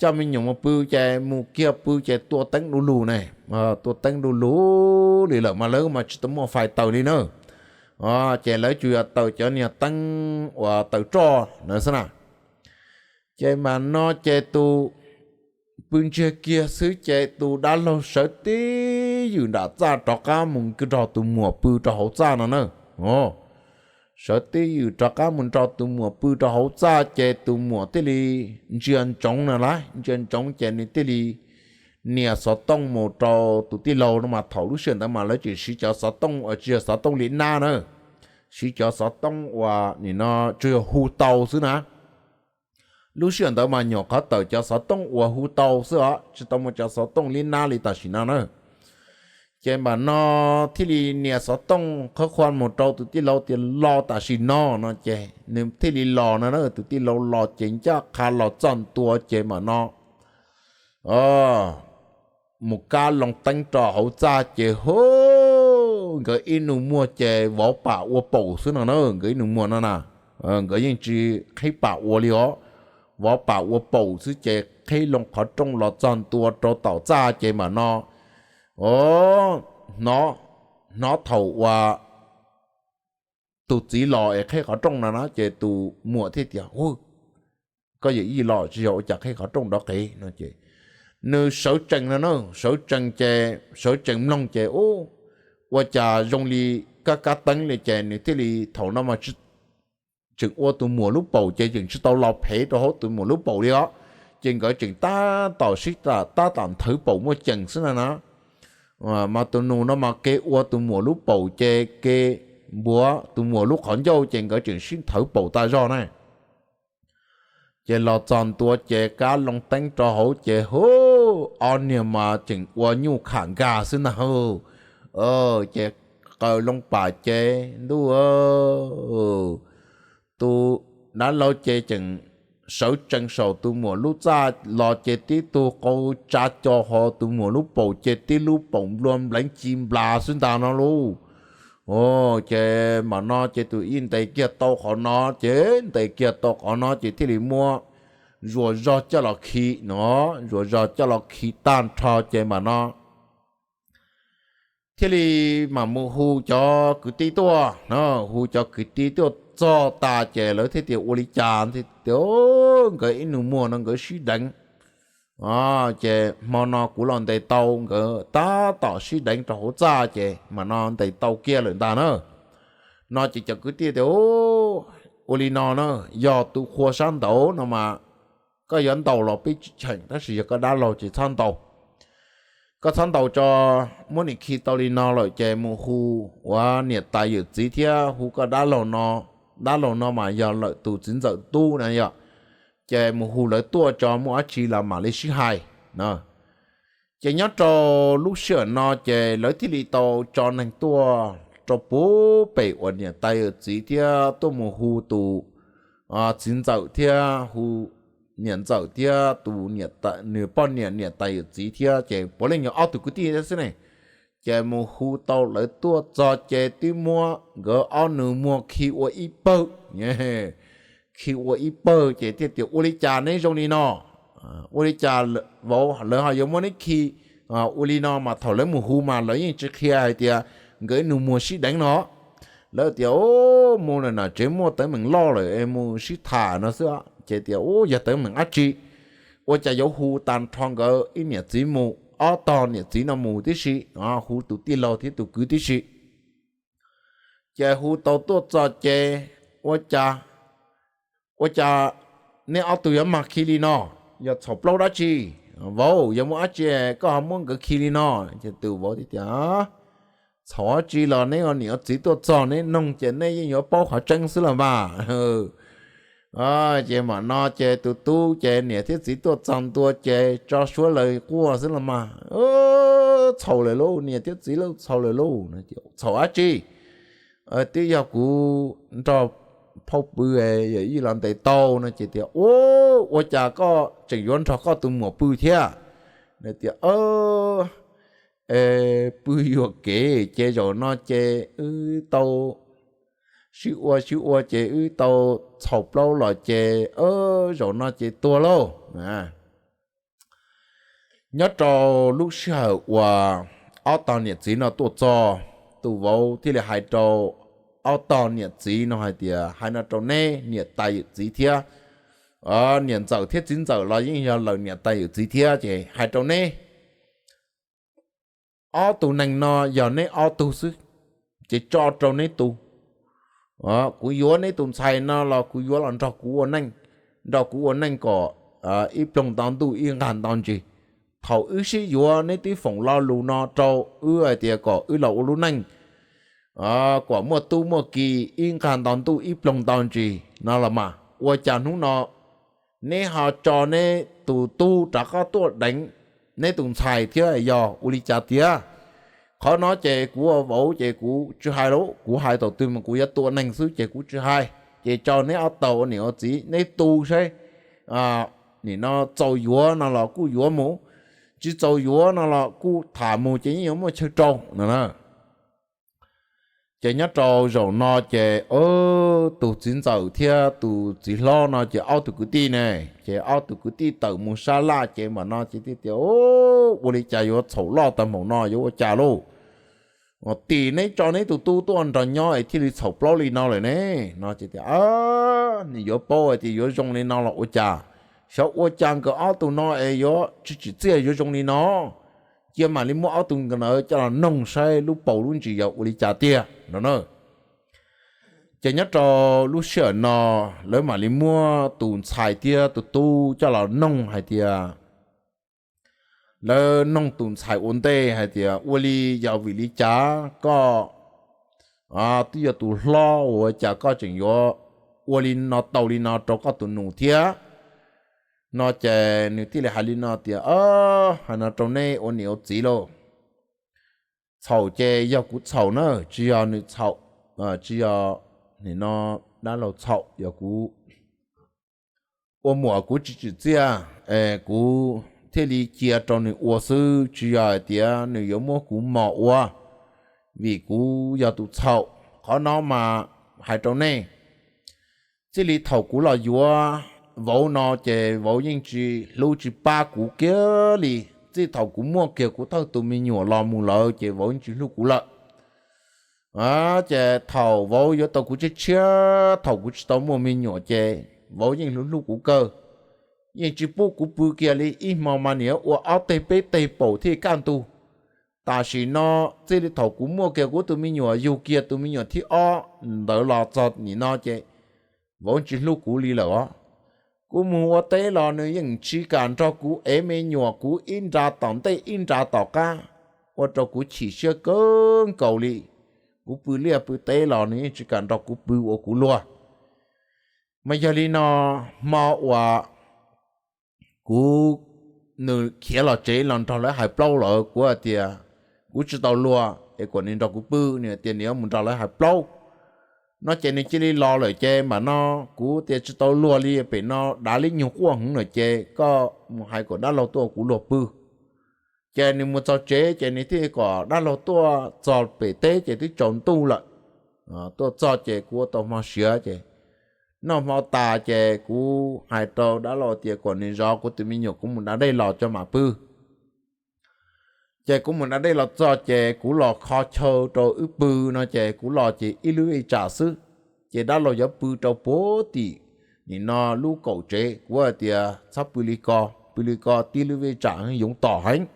coj me nyuam mus pw, ces mus kiag pw ces tua teeb du lug ne, tua teeb du lug li lawm mas lawv mas tsis tau muaj fais taws li na. Ces lawv tsuas yog taws cov niag teeb uas taws roj na xwb na. Ces mam no ces tus pw ntsiag kiag xwb ces tus dab laug sawv tib ywm nram txaj rov qab mus nrog tus muam pw rau hauv txaj no na. Sawv tib ywm rov qab mus nrog tus muam pw rau hauv txaj ces tus muam thiaj li ntsia ntsoov no las, ntsia ntsoov ces nws thiaj li nias xov tooj mus rau tus tij laug no mas thaum lub sij hawm ntawd mas lawv tseem siv cov xov tooj uas tsis yog xov tooj li nab na, siv cov xov tooj uas nim no tsuas yog hu tau xwb na. Lub sij hawm ntawd mas nyuam qhuav tawm cov xov tooj uas hu tau xwb os, tsis tau muaj cov xov tooj li nab li tam sim no na. Ces mam no thiaj li nias xov tooj qhov qhuas mus rau tus tij laug tias los tam sim no no ces nws thiaj li los no na. Tus tij laug los ces ncaj qha los txog ntua ces mam no mus kab loo teeb rau hauv txaj ces hu, nkawd ib nus muag ces vov pam ua paum xwb no na. Nkawd ib nus muag no na, nkawd yeej tsis qhib pam ua li os, vov pam ua paum xwb ces qhib loo qhov rooj los txog ntua rau tom txaj ces mam no hnov, hnov thaum uas tus txiv los es qhib qhov rooj no na ces tus muam thiaj tias, koj yawm yij los tsis yog ua cas qhib qhov rooj nrov qev no ces nws sawv tsees no na, sawv tsees ces sawv tsees mloog ces ua cas zoo li kab kab teeb li ces nws thiaj li thaum no mas tseem ua tus muam lub paum ces tseem tsis tau los phev rau hauv tus muam lub paum li os. Ces nkawd tseem tab tom sib, tab tom nthawv paum muaj ceem xwb na na. Mas tus nus no mas ke ua tus muam lub paum ces ke npuav tus muam lub qhov ncauj ces nkawd tseem sib nthawv paum tas zog na. Ces los txog ntua ces kab loo teeb rau hauv ces hu, ob niag mas tseem ua nyuj kham nkag xwb ntag. Ces qaws loo pam ces ntuj, tus dab laug ces tseem sawv tsees saum tus muam lub txaj los ces tib tug qau tsa co ho tus muam lub paum ces tib lub paum nplua npleev ci nplas xwb ntag no lauj. Ces mam no ces tus ib ntes kiag tau qhov no ces ntes kiag tau qhov no ces thiaj li muab zuas zog coj los khi no, zuas zog coj los khi tag nrho ces mam no thiaj li mam mus hu cov kwv tij tuaj no, hu cov kwv tij tuaj txog tas ces lawv thiaj tias ua li cas tias nkawd ib nus muag no nkawd sib deev. Ces hmo no kuv los ntes tau nkawd tab tom sib deev rau hauv txaj ces mam no ntes tau kiag lawm ntag na. No ces cov kwv tij tias ua li no na, yog tus qhua sab nraud no mas koj yuav ntaus los peb tsis cheem, tab sis yog koj dab laug ces txhob ntaus. Koj txhob ntaus tso, muab nws khi tau li no lawm ces mus hu ua niam tais yawm txiv thiab hu koj dab laug no. Dab laug no mas yog lawm tus txiv ntxawm tub na yom. Ces mus hu lawv tuaj tso, muaj dab tsi los mam li sib hais no. Ces nyob rau lub sij hawm no ces lawv thiaj li tau tso neeg tuaj rau puag pem uas niam tais yawm txiv thiab tuaj mus hu tus txiv ntxawm thiab hu niam ntxawm thiab tus, nws poj niam niam tais yawm txiv thiab ces puav leej yog ob tug kwv tij thiab xwb ne. Ces mus hu tau lawv tuaj txog ces twb muab nkawd ob nus muag khi ua ib pawg, khi ua ib pawg ces thiaj tias ua li cas neb zoo li no, ua li cas vauv lawv ho yuav muab neb khi ua li no mas thaum lawv mus hu mas lawv yeej tsis qhia hais tias nkawd ib nus muag sib deev no. Lawv tias mus lawm na, tsev muaj teeb meem loj lawm es mus sib tham no xwb. Ces tias yog teeb meem dab tsi, ua cas yuav hu tag nrho nkawd ib niam txiv mus, ob tog niam txiv no mus tib si, hu tus tij laug thiab tus kwv tib si. Ces hu tau tuaj txog ces ua cas, ua cas neb ob tug yuav mag khi li no, yog txhaum plaub dab tsi? Vauv, yog muaj dab tsi koj ho muab nkawd khi li no? Ces tus vauv thiaj tias txhaum dab tsi los neb ua niam ua txiv tuaj txog neb noog ces neb yeej yuav paub qhov tseeb xwb los mas. Ces mam no ces tus tub ces niam thiab txiv tuaj txog ntua ces tso suab lawv quaj xwb los mas. Txhaum lawm lauj, niam thiab txiv lauj, txhaum lawm lauj. Txhaum dab tsi? Twb yog kuv nrog phauj pw, yawm yij los ntes tau no ces tias, Ua, ua cas koj tseem yuav nrog koj tus muam pw thiab? Nws tias, Pw yuam kev ces zaum no ces wb tau sib ua sib ua ces wb tau txhaum plaub los ces zaum no ces tuag lauj. Nyob rau lub sij hawm uas ob tog niam txiv no tuaj txog, tus vauv thiaj li hais rau ob tog niam txiv no hais tias, Hais no rau neb niam tais yawm txiv thiab, niam ntxawm thiab txiv ntxawm los yeej yog lawm niam tais yawm txiv thiab, ces hais rau neb ob tug neeg no yog neb ob tug xwb, ces tso rau neb tu. Kuv yuav neb tus ntxhais no los kuv yuav los nrog kuv ua neej, nrog kuv ua neej kom ib ploog nto ntuj ib nqag nto ntsis. Thaum wb sib yuav neb twb foom lo lus no rau wb hais tias kom wb los ua lub neej kom muaj tub muaj ki ib nqag nto ntuj ib ploog nto ntsis no los mas, ua cas hnub no neb ho tso neb tus tub rov qab tuaj deev neb tus ntxhais thiab, yog ua li cas tiag? Qhov no ces kuv ua vauv ces kuv tsis hais lauj, kuv hais thaum twg mas kuv yuav tua neeg xwb ces kuv tsis hais. Ces tso neb ob tog ua niam ua txiv neb tu saib, nim no txaus yuav no los kuj yuav mus, tsis txaus yuav no los kuj tham mus ces yeej yuav muaj chaw rau no na. Ces nyob rau zaum no ces tus txiv ntxawm thiab tus txiv hlob no ces ob tug kwv tij ne, ces ob tug kwv tij tawm mus sab laj ces mam no ces thiaj tias, Ua li cas yuav txhaum loj tag npaum no, yuav ua cas lauj? Tim neb tso neb tus tub tuaj nrog nyob es thiaj li txhaum plaub li no lawm ne. No ces tias, Nws yuav paub hais tias yuav zoo li no los ua cas, xyov ua cas nkawd ob tug no es yuav tsis tsim txiaj yuav zoo li no. Cia mam li muab ob tug nkawd ntawd coj los noog saib lub paus lub ntsis yog ua li cas tiag no na. Ces nyob rau lub sij hawm no lawv mam li muab tus ntxhais thiab tus tub coj los noog hais tias, lawv noog tus ntxhais ua ntej hais tias, Ua li yog vim li cas koj twb yog tus hlob ua cas koj tseem yuav ua li no tau li no rau koj tus nus thiab? No ces nws thiaj li hais li no tias, Hais no rau neb ua niam ua txiv lauj, txhaum ces yog kuv txhaum na, tsis yog nws txhaum, tsis yog nim no dab laug txhaum, yog kuv ua muam kuv tsis tsim txiaj, kuv thiaj li cia rau nws ua xwb, tsis yog hais tias nws yuav muab kuv mos ua, vim kuv yog tus txhaum. Qhov no mas hais rau nej, txij li thaum kuv los yuav vauv no ces vauv yeej tsis hlub tsis pab kuv kiag li. Txij thaum kuv muaj kiag kuv thawj tus me nyuam los mus lawm ces vauv yeej tsis hlub kuv lawm. Ces thaum vauv yuav tau kuv tshiab tshiab, thaum kuv tsis tau muaj me nyuam ces vauv yeej hlub hlub kuv kawg, yeej tsis pub kuv pw kiag li. Ib hmo mas niam ua ob teg peb teg paum thiaj kaj ntug. Tam sim no txij li thaum kuv muaj kiag kuv tus me nyuam, yug kiag tus me nyuam thib ob ntawd los txog nim no ces vauv tsis hlub kuv li lawm os. Kuv mus ua teb los nws yeej tsis kam nrog kuv ev me nyuam, kuv ib nra tom ntej ib nra tom qab, ua rau kuv chim siab kawg nkaus li. Kuv pw liaj pw teb los nws yeej tsis kam nrog kuv pw ua kuv luag. Mas yog li no, hmo uas kuv, nws khiav los tsev los nrog lawv hais plaub lawm, kuv hais tias kuv tsis tau luag es kom nws nrog kuv pw, nws hais tias nws yuav mus nrog lawv hais plaub. No ces nws cia li los lawm ces mam no kuv tias tsis tau luag li, pem no dav li nyuag quaj heev lawm ces koj mus hais kom dab laug tuaj ua kuv luag pw. Ces nws mus txog tsev ces nws thiaj kom dab laug tuaj txog pem teb ces twb tsaus ntuj lawm. Tuaj txog ces kuv ua tau hmo siav ces noj hmo tas ces kuv hais rau dab laug tias kom nws zov kuv tus me nyuam, kuv mus da dej los tso mam pw. Ces kuv mus da dej los txog ces kuv los kho chaw rau wb pw no ces kuv los ces ib lub vej tsam xwb. Ces dab laug yuav pw rau puag tim nim no lub kaum tsev, kuv hais tias txhob pw li ko, pw li ko tib lub vej tsam yoov tom heev.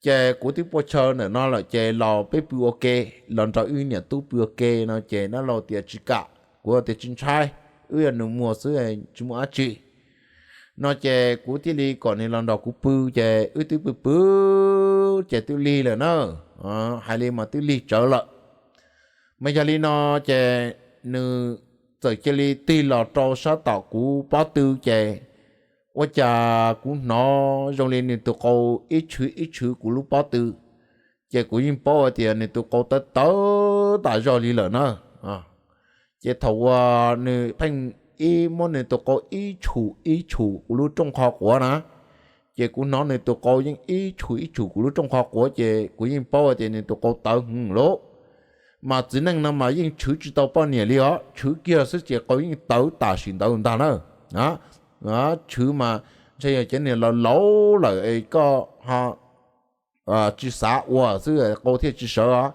Ces kuv twb pua chaw ntawm no lawm ces los peb pw ua ke, los nrog wb niam tub pw ua ke no ces dab laug tias tsis kam, kuv tias tsis ntshai, wb yog nus muag xwb tsis muaj dab tsi. No ces kuv thiaj li kom nws los nrog kuv pw, ces wb twb pw pw ces twb lig lawm na, hais li mas twb lig tsawv lawm. Mas yog li no ces nws txawm cia li tig los rau sab tom kuv pob tw ces ua cas kuv hnov zoo li nws tus qau ib tshwv ib tshwv kuv lub pob tw. Ces kuv yeej paub hais tias nws tus qau tawv tawv tas zog li lawm na. Ces thaum uas nws pheej ib muab nws tus qau ib tshum ib tshum kuv lub rooj qhov quav na, ces kuv hnov nws tus qau yeej ib tshum ib tshum kuv lub rooj qhov quav ces kuv yeej paub tias nws tus qau tawv heev lawm. Mas txiv neej no mas yeej tshwv tsis tau poj niam li os, tshwv kiag xwb ces qau yeej tawv tam sim ntawd ntag na. Tshwv mas ntshe yog cov niag laus laus lawm es koj ho tsis xav ua xwb qau thiaj tsis sawv os.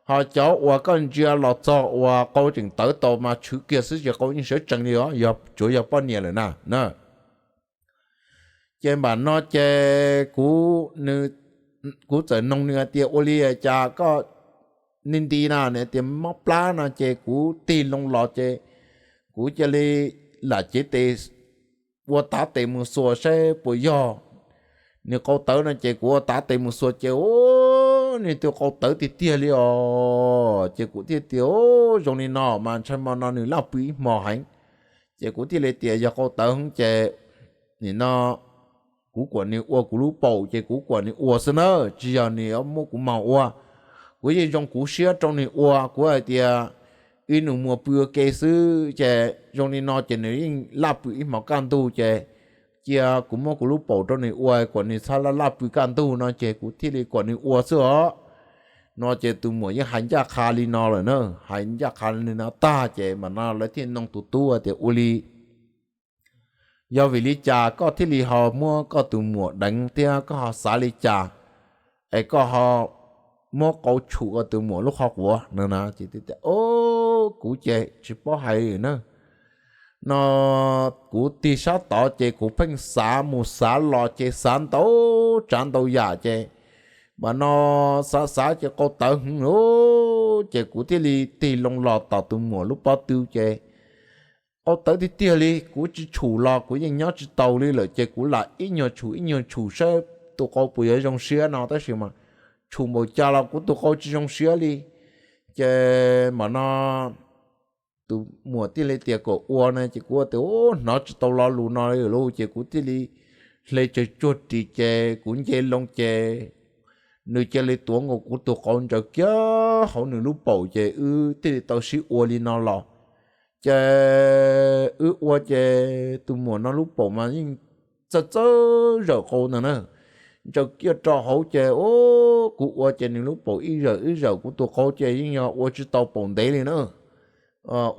Ho cov uas koj ntsia los txog uas qau tseem tawv tau mas tshwv kiag xwb ces qau yeej sawv tsees li os, tsuav yog poj niam lawm na. Ces npam no ces kuv txawm noog nws hais tias ua li cas koj nti nti na, nws tias mob plab no ces kuv tig loo los ces kuv cia li lam cev tes ua tav tes mus xuas saib puas yog nws qau tawv no ces kuv ua tav tes mus xuas ces nws tus qau tawv tiag tiag li os. Ces kuv thiaj tias zoo li no mas ntshai mo no nws laj pw ib hmo heev. Ces kuv thiaj li tias yog qau tawv heev ces nim no kuv kuam nws ua kuv lub paum ces kuv kuam nws ua xwb na, tsis yog nws muab kuv mos ua. Kuv yeej zoo kuv siab rau nws ua, kuv hais tias ib nus muag pw ua ke xwb ces zoo li no ces nws yeej laj pw ib hmos kaj ntug ces cia kuv muab kuv lub paum rau nws ua kom nws txhob laj laj pw kaj ntug no ces kuv thiaj li kom nws ua xwb os. No ces tus muam yeej hais ncaj qha li no lawm na, hais ncaj qha li no tag ces mam no lawv thiaj nug tus tub tias ua li, yog vim li cas koj thiaj li ho muab koj tus muam deev thiab koj ho xav li cas es koj ho muab qau tshum koj tus muam lub qhov quav no na. Ces kuv ces tsis paub hais na, no kuv tig sab tod ces kuv pheej xav mus xav los ces xav ntau tsav ntau yam ces mam no xav xav ces qau tawv heev lawm ces kuv thiaj li tig loo los tom tus muam lub pob tw ces qau tawv tiag tiag li, kuv tsis tshum los kuv yeej nyob tsis tau li lawm ces kuv lam ib nyuag tshum ib nyuag tshum saib tus qau puas yuav zoo siab no tab sis mas tshum npaum cas los kuv tus qau tsis zoo siab li. Ces mam no tus muam thiaj li tias kom ua no ces kuv tias hnov tsis tau lo lus no li lawm ces kuv thiaj li hle tsawv tsuag ris ces kuv nce loo ces nws cia li tuav nkaus kuv tus qau ntsaws kiag hauv nws lub paum ces wb thiaj li tau sib ua li no los. Ces wb ua ces tus muam no lub paum mas yeej txawj txawj zawm qau ntag na, ntsaws kiag rau hauv ces kuv ua ces nws lub paum ib zawm ib zawm, kuv tus qau ces yeej yog ua tsis tau paum ntev li na.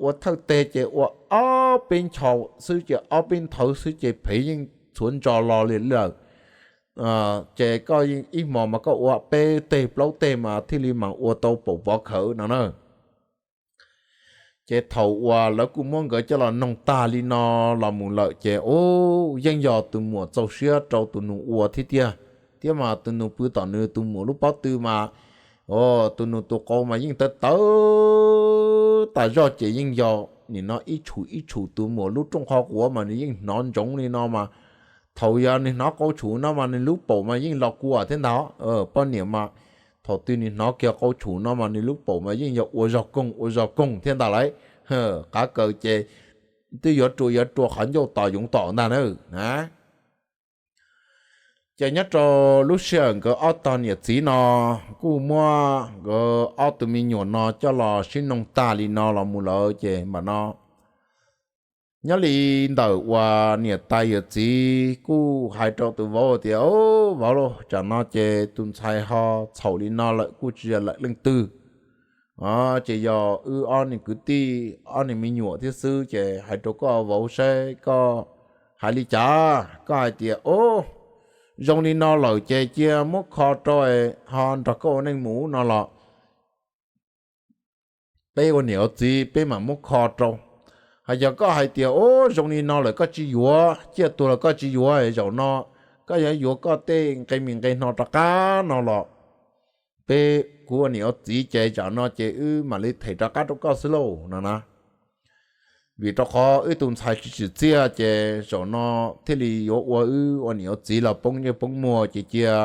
Ua thawj teg ces ua ob peb ncho xwb ces ob peb nthawv xwb ces phev yeej txhuav ntso los li lawm. Ces koj ib hmos mas koj ua peb teg plaub teg mas thiaj li mam ua tau paum pov khawv no na. Ces thaum uas lawv kuj muab nkawd coj los noog tag li no los mus lawm ces ub yeej yog tus muam txaus siab rau tus nus ua thiab tiag, thiab mas tus nus pw tom nws tus muam lub pob tw mas, tus nus tus qau mas yeej tawv tawv tas zog ces yeej yog nim no ib tshum ib tshum tus muam lub rooj qhov quav mas nws yeej hnov ntsoov li no mas thaum yog nws hnov qau tshum no mas nws lub paum mas yeej los kua thiab ntag. Poj niam mas thaum twg nws hnov kiag qau tshum no mas nws lub paum mas yeej yog ua zog koog ua zog koog thiab ntag lauj. Qav kaws ces twb yuav rua yuav rua qhov ncauj tos yoov tom ntag na. Ces nyob rau lub sij hawm nkawd ob tog niam txiv no kuj muab nkawd ob tug me nyuam no coj los sib noog tag li no los mus lawm ces mam no nyob li ntawm uas niam tais yawm txiv kuj hais rau tus vauv tias, Vauv lauj, tsam no ces tus ntxhais ho txhaum li no lawm kuj tsis yog lawm leej twg, ces yog wb ob niag kwv tij ob niag me nyuam thiab xwb ces hais rau koj vauv saib koj hais li cas. Koj hais tias, Ub, zoo li no lawm ces cia muab kho rau ho nrog koj ua neej mus no los peb ua niam ua txiv peb mam muab kho rau. Hos yog koj hais tias, Ub, zoo li no lawm koj tsis yuav, ciaj tuag los koj tsis yuav, zaum no koj yuav yuav koj tej nqe mis nqe hno rov qab no los peb kuv ua niam ua txiv ces zaum no ces wb mam li them rov qab rau koj xwb lauj no na. Vim rau qhov wb tus ntxhais tsis tsim txiaj ces zaum no thiaj li yuav ua wb ua niam ua txiv los poob nyiaj poob muag ces cia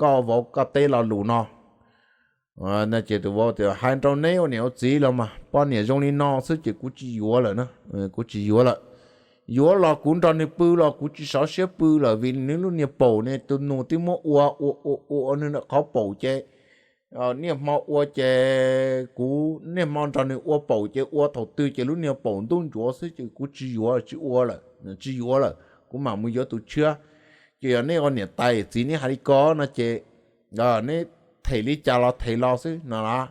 koj vauv koj teb lo lus no. Ces tus vauv tias, Hais rau neb ua niam ua txiv los mas poj niam zoo li no xwb ces kuv tsis yuav lawm na, kuv tsis yuav lawm. Yuav los kuv nrog nws pw los kuv tsis sov siab pw lawm vim nws lub niag paum ne tus nus twb muab ua ua ua ua nws qhov paum ces niaj hmo ua ces kuv niaj hmo nrog nws ua paum ces ua thaum twg ces lub niag paum ntub ntsuav xwb ces kuv tsis yuav tsis ua lawm, tsis yuav lawm, kuv mam mus yuav tus tshiab. Ces yog nej ua niam tais txiv neb hais li ko no ces neb them li cas los them los xwb no las.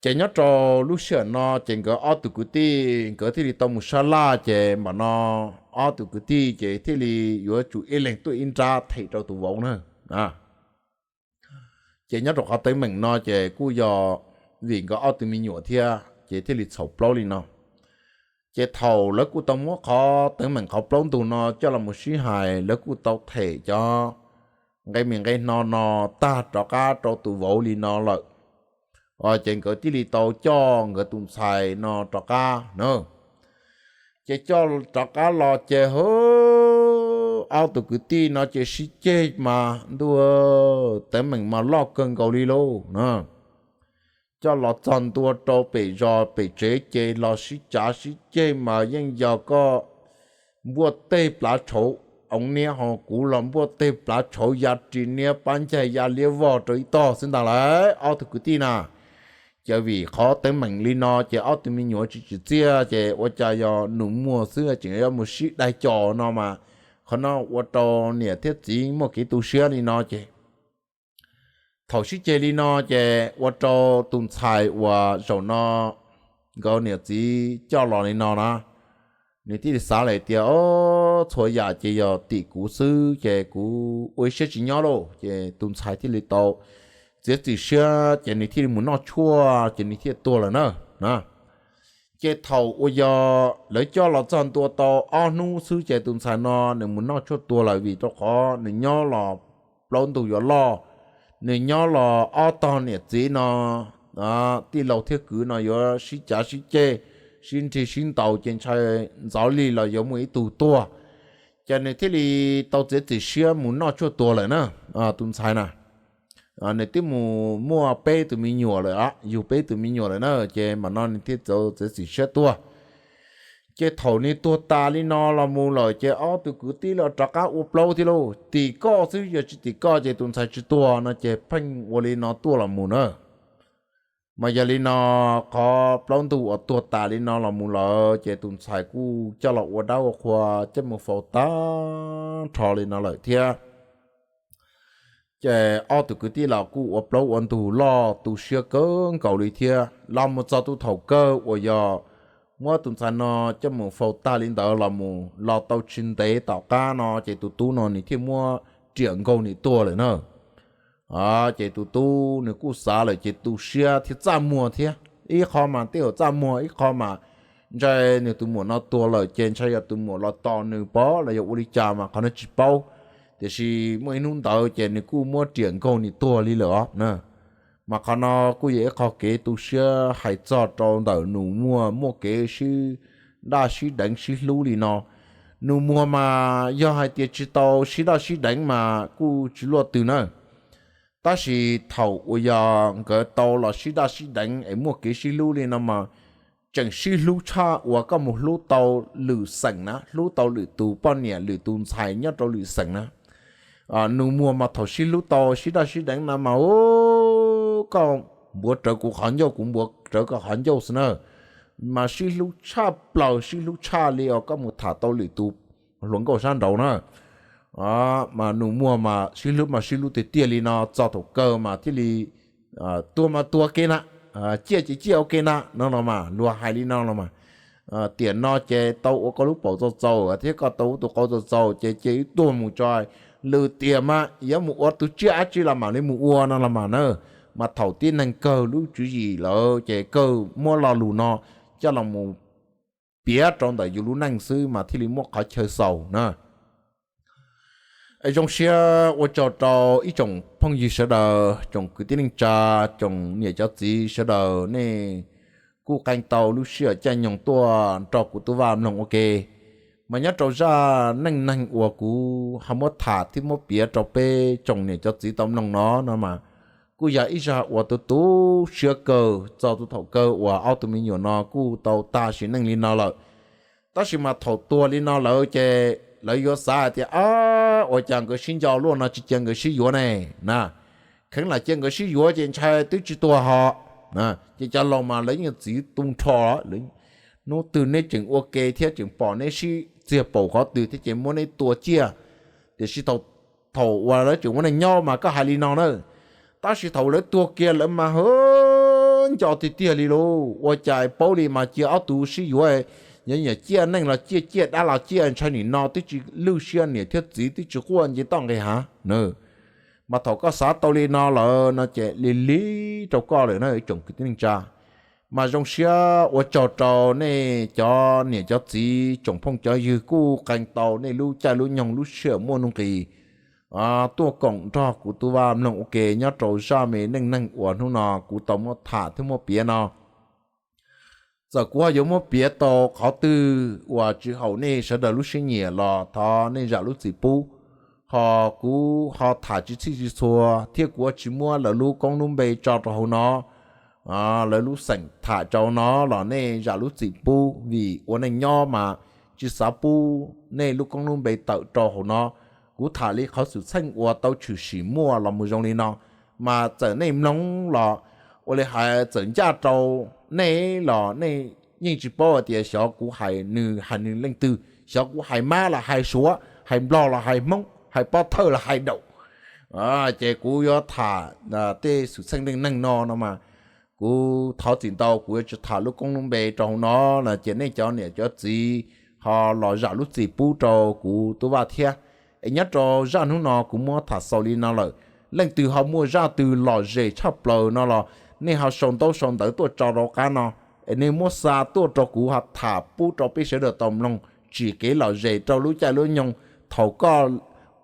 Ces nyob rau lub sij hawm no ces nkawd ob tug kwv tij nkawd thiaj li tau mus sab laj ces mam no ob tug kwv tij ces thiaj li yuav tsum ib leeg tuaj ib nrab them rau tus vauv na. Ces nyob rau qhov teeb meem no ces kuj yog vim nkawd ob tug me nyuam thiab ces thiaj li txhaum plaub li no. Ces thaum lawv kuj tau muab qhov teeb meem qhov plaub ntug no coj los mus sib hais, lawv kuj tau them cov nqe me nqe hno no tag rov qab rau tus vauv li no lawm. Ces nkawd thiaj li tau coj nkawd tus ntxhais no rov qab na. Ces coj rov qab los ces hwb, ob tug kwv tij no ces sib ceg mas ntuj, teeb meem mas loj kawg nkaus li lauj na. Coj los txog ntua rau pem zos pem tsev ces los sib cav sib ceg mas yeej yog koj npuaj teg plav tshauv oov niab ho kuv los npuaj teg plav tshauv ya ris niab pab ncaig ya liab vog rau ib tog xwb ntag lauj ob tug kwv tij na. Ces vim qhov teeb meem li no ces ob tug me nyuam tsis tsim txiaj ces ua cas yog nus muag xwb tseem yuav mus sib daig cos no mas, qhov no ua rau niam thiab txiv muaj kev tu siab li no ces thaum sib ceg li no ces ua rau tus ntxhais uas zaum no nkawd niam txiv coj los li no na, nws thiaj li xav lawm tias, o, txhua yam ces yog tim kuv xwb ces kuv ua ib siab tsis nyob lauj. Ces tus ntxhais thiaj li tau txiav txim siab ces nws thiaj li mus noj tshuaj ces nws thiaj tuag lawm na. Ces thaum uas yog lawv coj los txog ntua tau ob hnub xwb ces tus ntxhais no nws mus noj tshuaj tuag lawm vim rau qhov nws nyob los plaub ntug yuav loj, nws nyob los ob tog niam txiv no, tij laug thiab kwv no yuav sib cav sib ceg, sib nrig sib ntaus ces ntshai ntxov li los yuav muaj ib tug tuag. Ces nws thiaj li tau txiav txim siab mus noj tshuaj tuag lawm na, tus ntxhais na. Nws twb mus muaj peb tus me nyuam lawm, yug peb tus me nyuam lawm na, ces mam no nws thiaj tau txiav txim siab tuag. Ces thaum nws tuag tas li no los mus lawm ces ob tug kwv tij los rov qab ua plaub thiab lauj, tim koj xwb, yog tsis tim koj ces tus ntxhais tsis tuag no ces pheej ua li no tuaj los mus na. Mas yog li no, qhov plaub ntug uas tuag tas li no los mus lawm ces tus ntxhais kuj coj los ua dab ua qhua coj mus faus tag nrho li no lawm thiab. Ces ob tug kwv tij los kuj ua plaub ua ntug loj tu siab kawg nkaus li thiab los mus txog tus thaum kawg uas yog muab tus ntxhais no coj mus faus tag li ntawd los mus los tau tsis ntev tom qab no ces tus tub no nws thiaj muab riam nkaug nws tuag lawm na. Ces tus tub nws kuj xav lawm ces tu siab thiab txaj muag thiab. Ib qho mas tej zaum txaj muag, ib qho mas ntshai nws tus muam no tuag lawm ces ntshai yog tus muam los tos nws pov los yog ua li cas mas qhov no tsis paub. Tiam sis muaj ib hnub ntawd ces nws kuj muab riam nkaug nws tuag li lawm os na. Mas qhov no kuj yog ib qho kev tu siab hais txog rau ntawm nus muag muaj kev sib daj sib deev sib hlub li no. Nus muag mas yog hais tias tsis tau sib daj sib deev mas kuj tsis luaj twg na. Tab sis thaum uas yog nkawd tau los sib daj sib deev es muaj kev sib hlub li no mas tseem sib hlub tshaj uas koj mus hlub tau lwm xeem na, hlub tau lwm tus poj niam lwm tus ntxhais nyob rau lwm xeem na. Nus muag mas thaum sib hlub tau sib daj sib deev no mas koj npuav rawv kuv qhov ncauj kuv npuav rawv koj qhov ncauj xwb na. Mas sib hlub tshaj plaws, sib hlub tshaj li os koj mus tham tau lwm tus hluas nkauj sab nraud na. Mas nus muag mas sib hlub mas sib hlub tiag tiag li no txog thaum kawg mas thiaj li tuag mas tuag ua ke na, ciaj ces ciaj ua ke na no los mas luag hais li no los mas. Tiam no ces tau ua koj lub paum txaus txaus thiab koj tau ua tus qau txaus txaus ces cia wb tuag mus tso, lwm tiam mas yuav mus ua tus tsiaj dab tsi los mam li mus ua no los mas na. Mas thaum tib neeg kawg lub tswv yim lawm ces kawg muab lo lus no coj los mus piav rau ntawm yus lub neej xwb mas thiaj li muaj qhov chaw xaus na. Es zoo siab ua tsaug rau ib tsoom phooj ywg sawv daws, tsoom kwv tij neej tsa, tsoom niam cov txiv sawv daws nej kuj qee tau lub sij hawm caij nyoog tuaj nrog kuv tub Vaj mloog ua ke. Mas nyob rau zaj neej neeg uas kuv ho muab tham thiab muab piav rau peb tsoom niam cov txiv tau mloog no no mas kuj yog ib zaj uas tu tu siab kawg txog tus thaum kawg uas ob tug me nyuam no kuj tau tag sim neej li no lawm. Tab sis mas thaum tuag li no lawm ces lawv yuav xav hais tias, a, ua cas nkawd sib nco luaj no tsis cia nkawd sib yuav ne na. kheev lam cia nkawd sib yuav ces ntshai twb tsis tuag ho. Ces cov laus mas lawv yeej txiv tu nrho, hnub twg neb tseem ua ke thiab tseem pom neb sib txiag paum qhov twg thiab ces muab neb tua ciaj. Tiam sis thaum uas lawv tseem ua neej nyob mas koj hais li no na, tab sis thaum lawv tuag kiag lawv mas hwv nco tiag tiag li lauj. Ua cas paub li mas cia ob tug sib yuav, yog nyiam ciaj neej los ciaj, ciaj dab los ciaj, ntshai nim no twb tsis lwj siab, niam thiab txiv twb tsis quaj nce toj nqis hav na. Mas thaum koj xav tau li no lawm no ces lig lig rau koj lawm na ib tsoom kwv tij neej tsa. Mas zoo siab ua tsaug rau nej cov niam cov txiv tsoom phooj cov ywg kuj qee tau nej lub caij lub nyoog lub sij hawm muaj nuj nqis tuaj koom nrog kuv tub Vaj mloog ua ke nyob rau zaj me neej neeg uas hnub no kuv tau muab tham thiab muab piav no. Txawm kuv ho yuav muab piav tau qhov twg uas tsis haum nej sawv daws lub siab nyiam los thov nej zam lub txim pub. Ho kuv ho tham tsis txhij tsis txhua thiab kuv tsis muab lawv lub koob lub npe tso rau hauv no, lawv lub xeem tham rau no los nej zam lub txim pub, vim ua neej nyob mas tsis xav pub nej lub koob lub npe tawm rau hauv no. Kuv tham li qhov xwm txheej uas tau tshwm sim muaj los mus zoo li no, mas txawm nej mloog los ua li hais txawm ncaj rau nej los nej yeej tsis paub hais tias xyov kuv hais nws hais nws leej twg, xyov kuv hais mab los hais suav, hais nplog los hais hmoob, hais pob thawj los hais daum. Ces kuv yuav tham tej xwm txheej neej neeg no no mas kuv thov txim ntau, kuv yuav tsis tham lub koob lub npe rau hauv no no ces nej cov niam cov txiv ho los zam lub txim pub rau kuv tub Vaj thiab. Es nyob rau zaj hnub no kuv muab tham xaus li no lawm, leej twg ho muaj zaj twg lom zem tshaj plaws no los nej ho sau ntaub sau ntawv tuaj tso rau qab no, es nej muab xa tuaj rau kuv ho tham pub rau peb sawv daws tau mloog, tsim kev lom zem rau lub caij lub nyoog thaum koj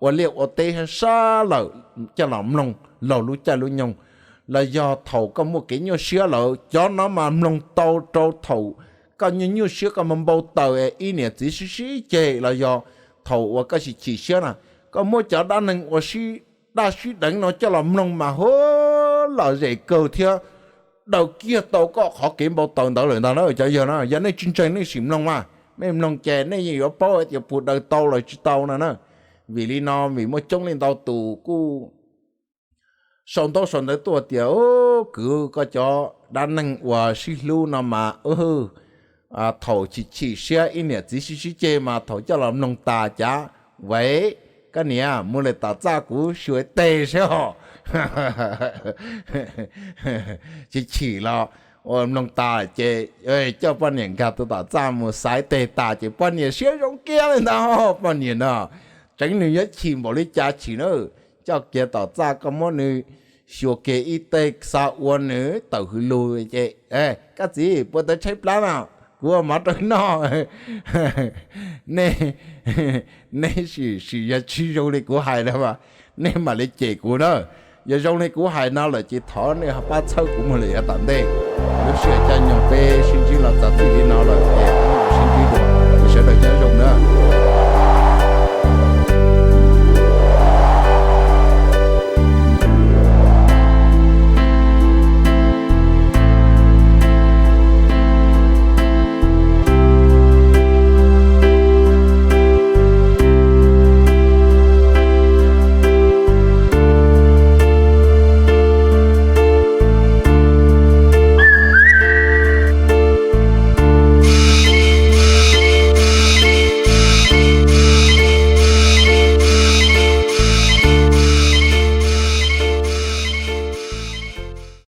ua liaj ua teb sab sab lawm coj los mloog laug lub caij lub nyoog, los yog thaum koj muaj kev nyuaj siab lawm, cov no mas mloog tau rau thaum koj nyuaj nyuaj siab koj mas npau taws es ib niam txiv sib sib ceg, los yog thaum uas koj chim chim siab na, koj muab cov dab neeg uas sib daj sib deev no coj los mloog mas hwv lom zem kawg thiab daws kiag tau koj qhov kev npau taws ntawd lawm ntag na cov yawg na. Yog nej tsis ntseeg nej sim mloog mas, nej mloog ces nej yeej yuav paub hais tias puas daws tau los tsis tau no na. Vim li no vim muaj coob leej ntau tus kuj sau ntaub sau ntawv tuaj tias, kwv, koj cov dab neeg uas sib hlub no mas thaum chim chim siab ib niam txiv sib sib ceg mas thaum coj los mloog tas cav, vev, koj niam mus lawm tom txaj kuv xyuas teg seb os. Chim chim los ua mloog tas ces coj poj niam nkag tus tom txaj mus xaiv teg tas ces poj niam siab zoo kiag li ntag. Poj niam no tseev nws yuav chim npaum li cas chim na, coj kiag tom txaj koj muab nws xyuas kiag ib teg xa ua nws tawm hws lug ces, koj txiv, puas tawv tshaib plab mas kuv ua mov rau noj. Nej, nej sim sim yog tsis zoo li kuv hais na mas nej mam li cem kuv na. Yog zoo li kuv hais no lawm ces thov nej ho pab txhawb kuv mus lawm yav tom ntej. Lub sij hawm caij nyoog peb sib ntsib los txog txij li no lawm ces sib ntsib dua, sawv daws nyob zoo na.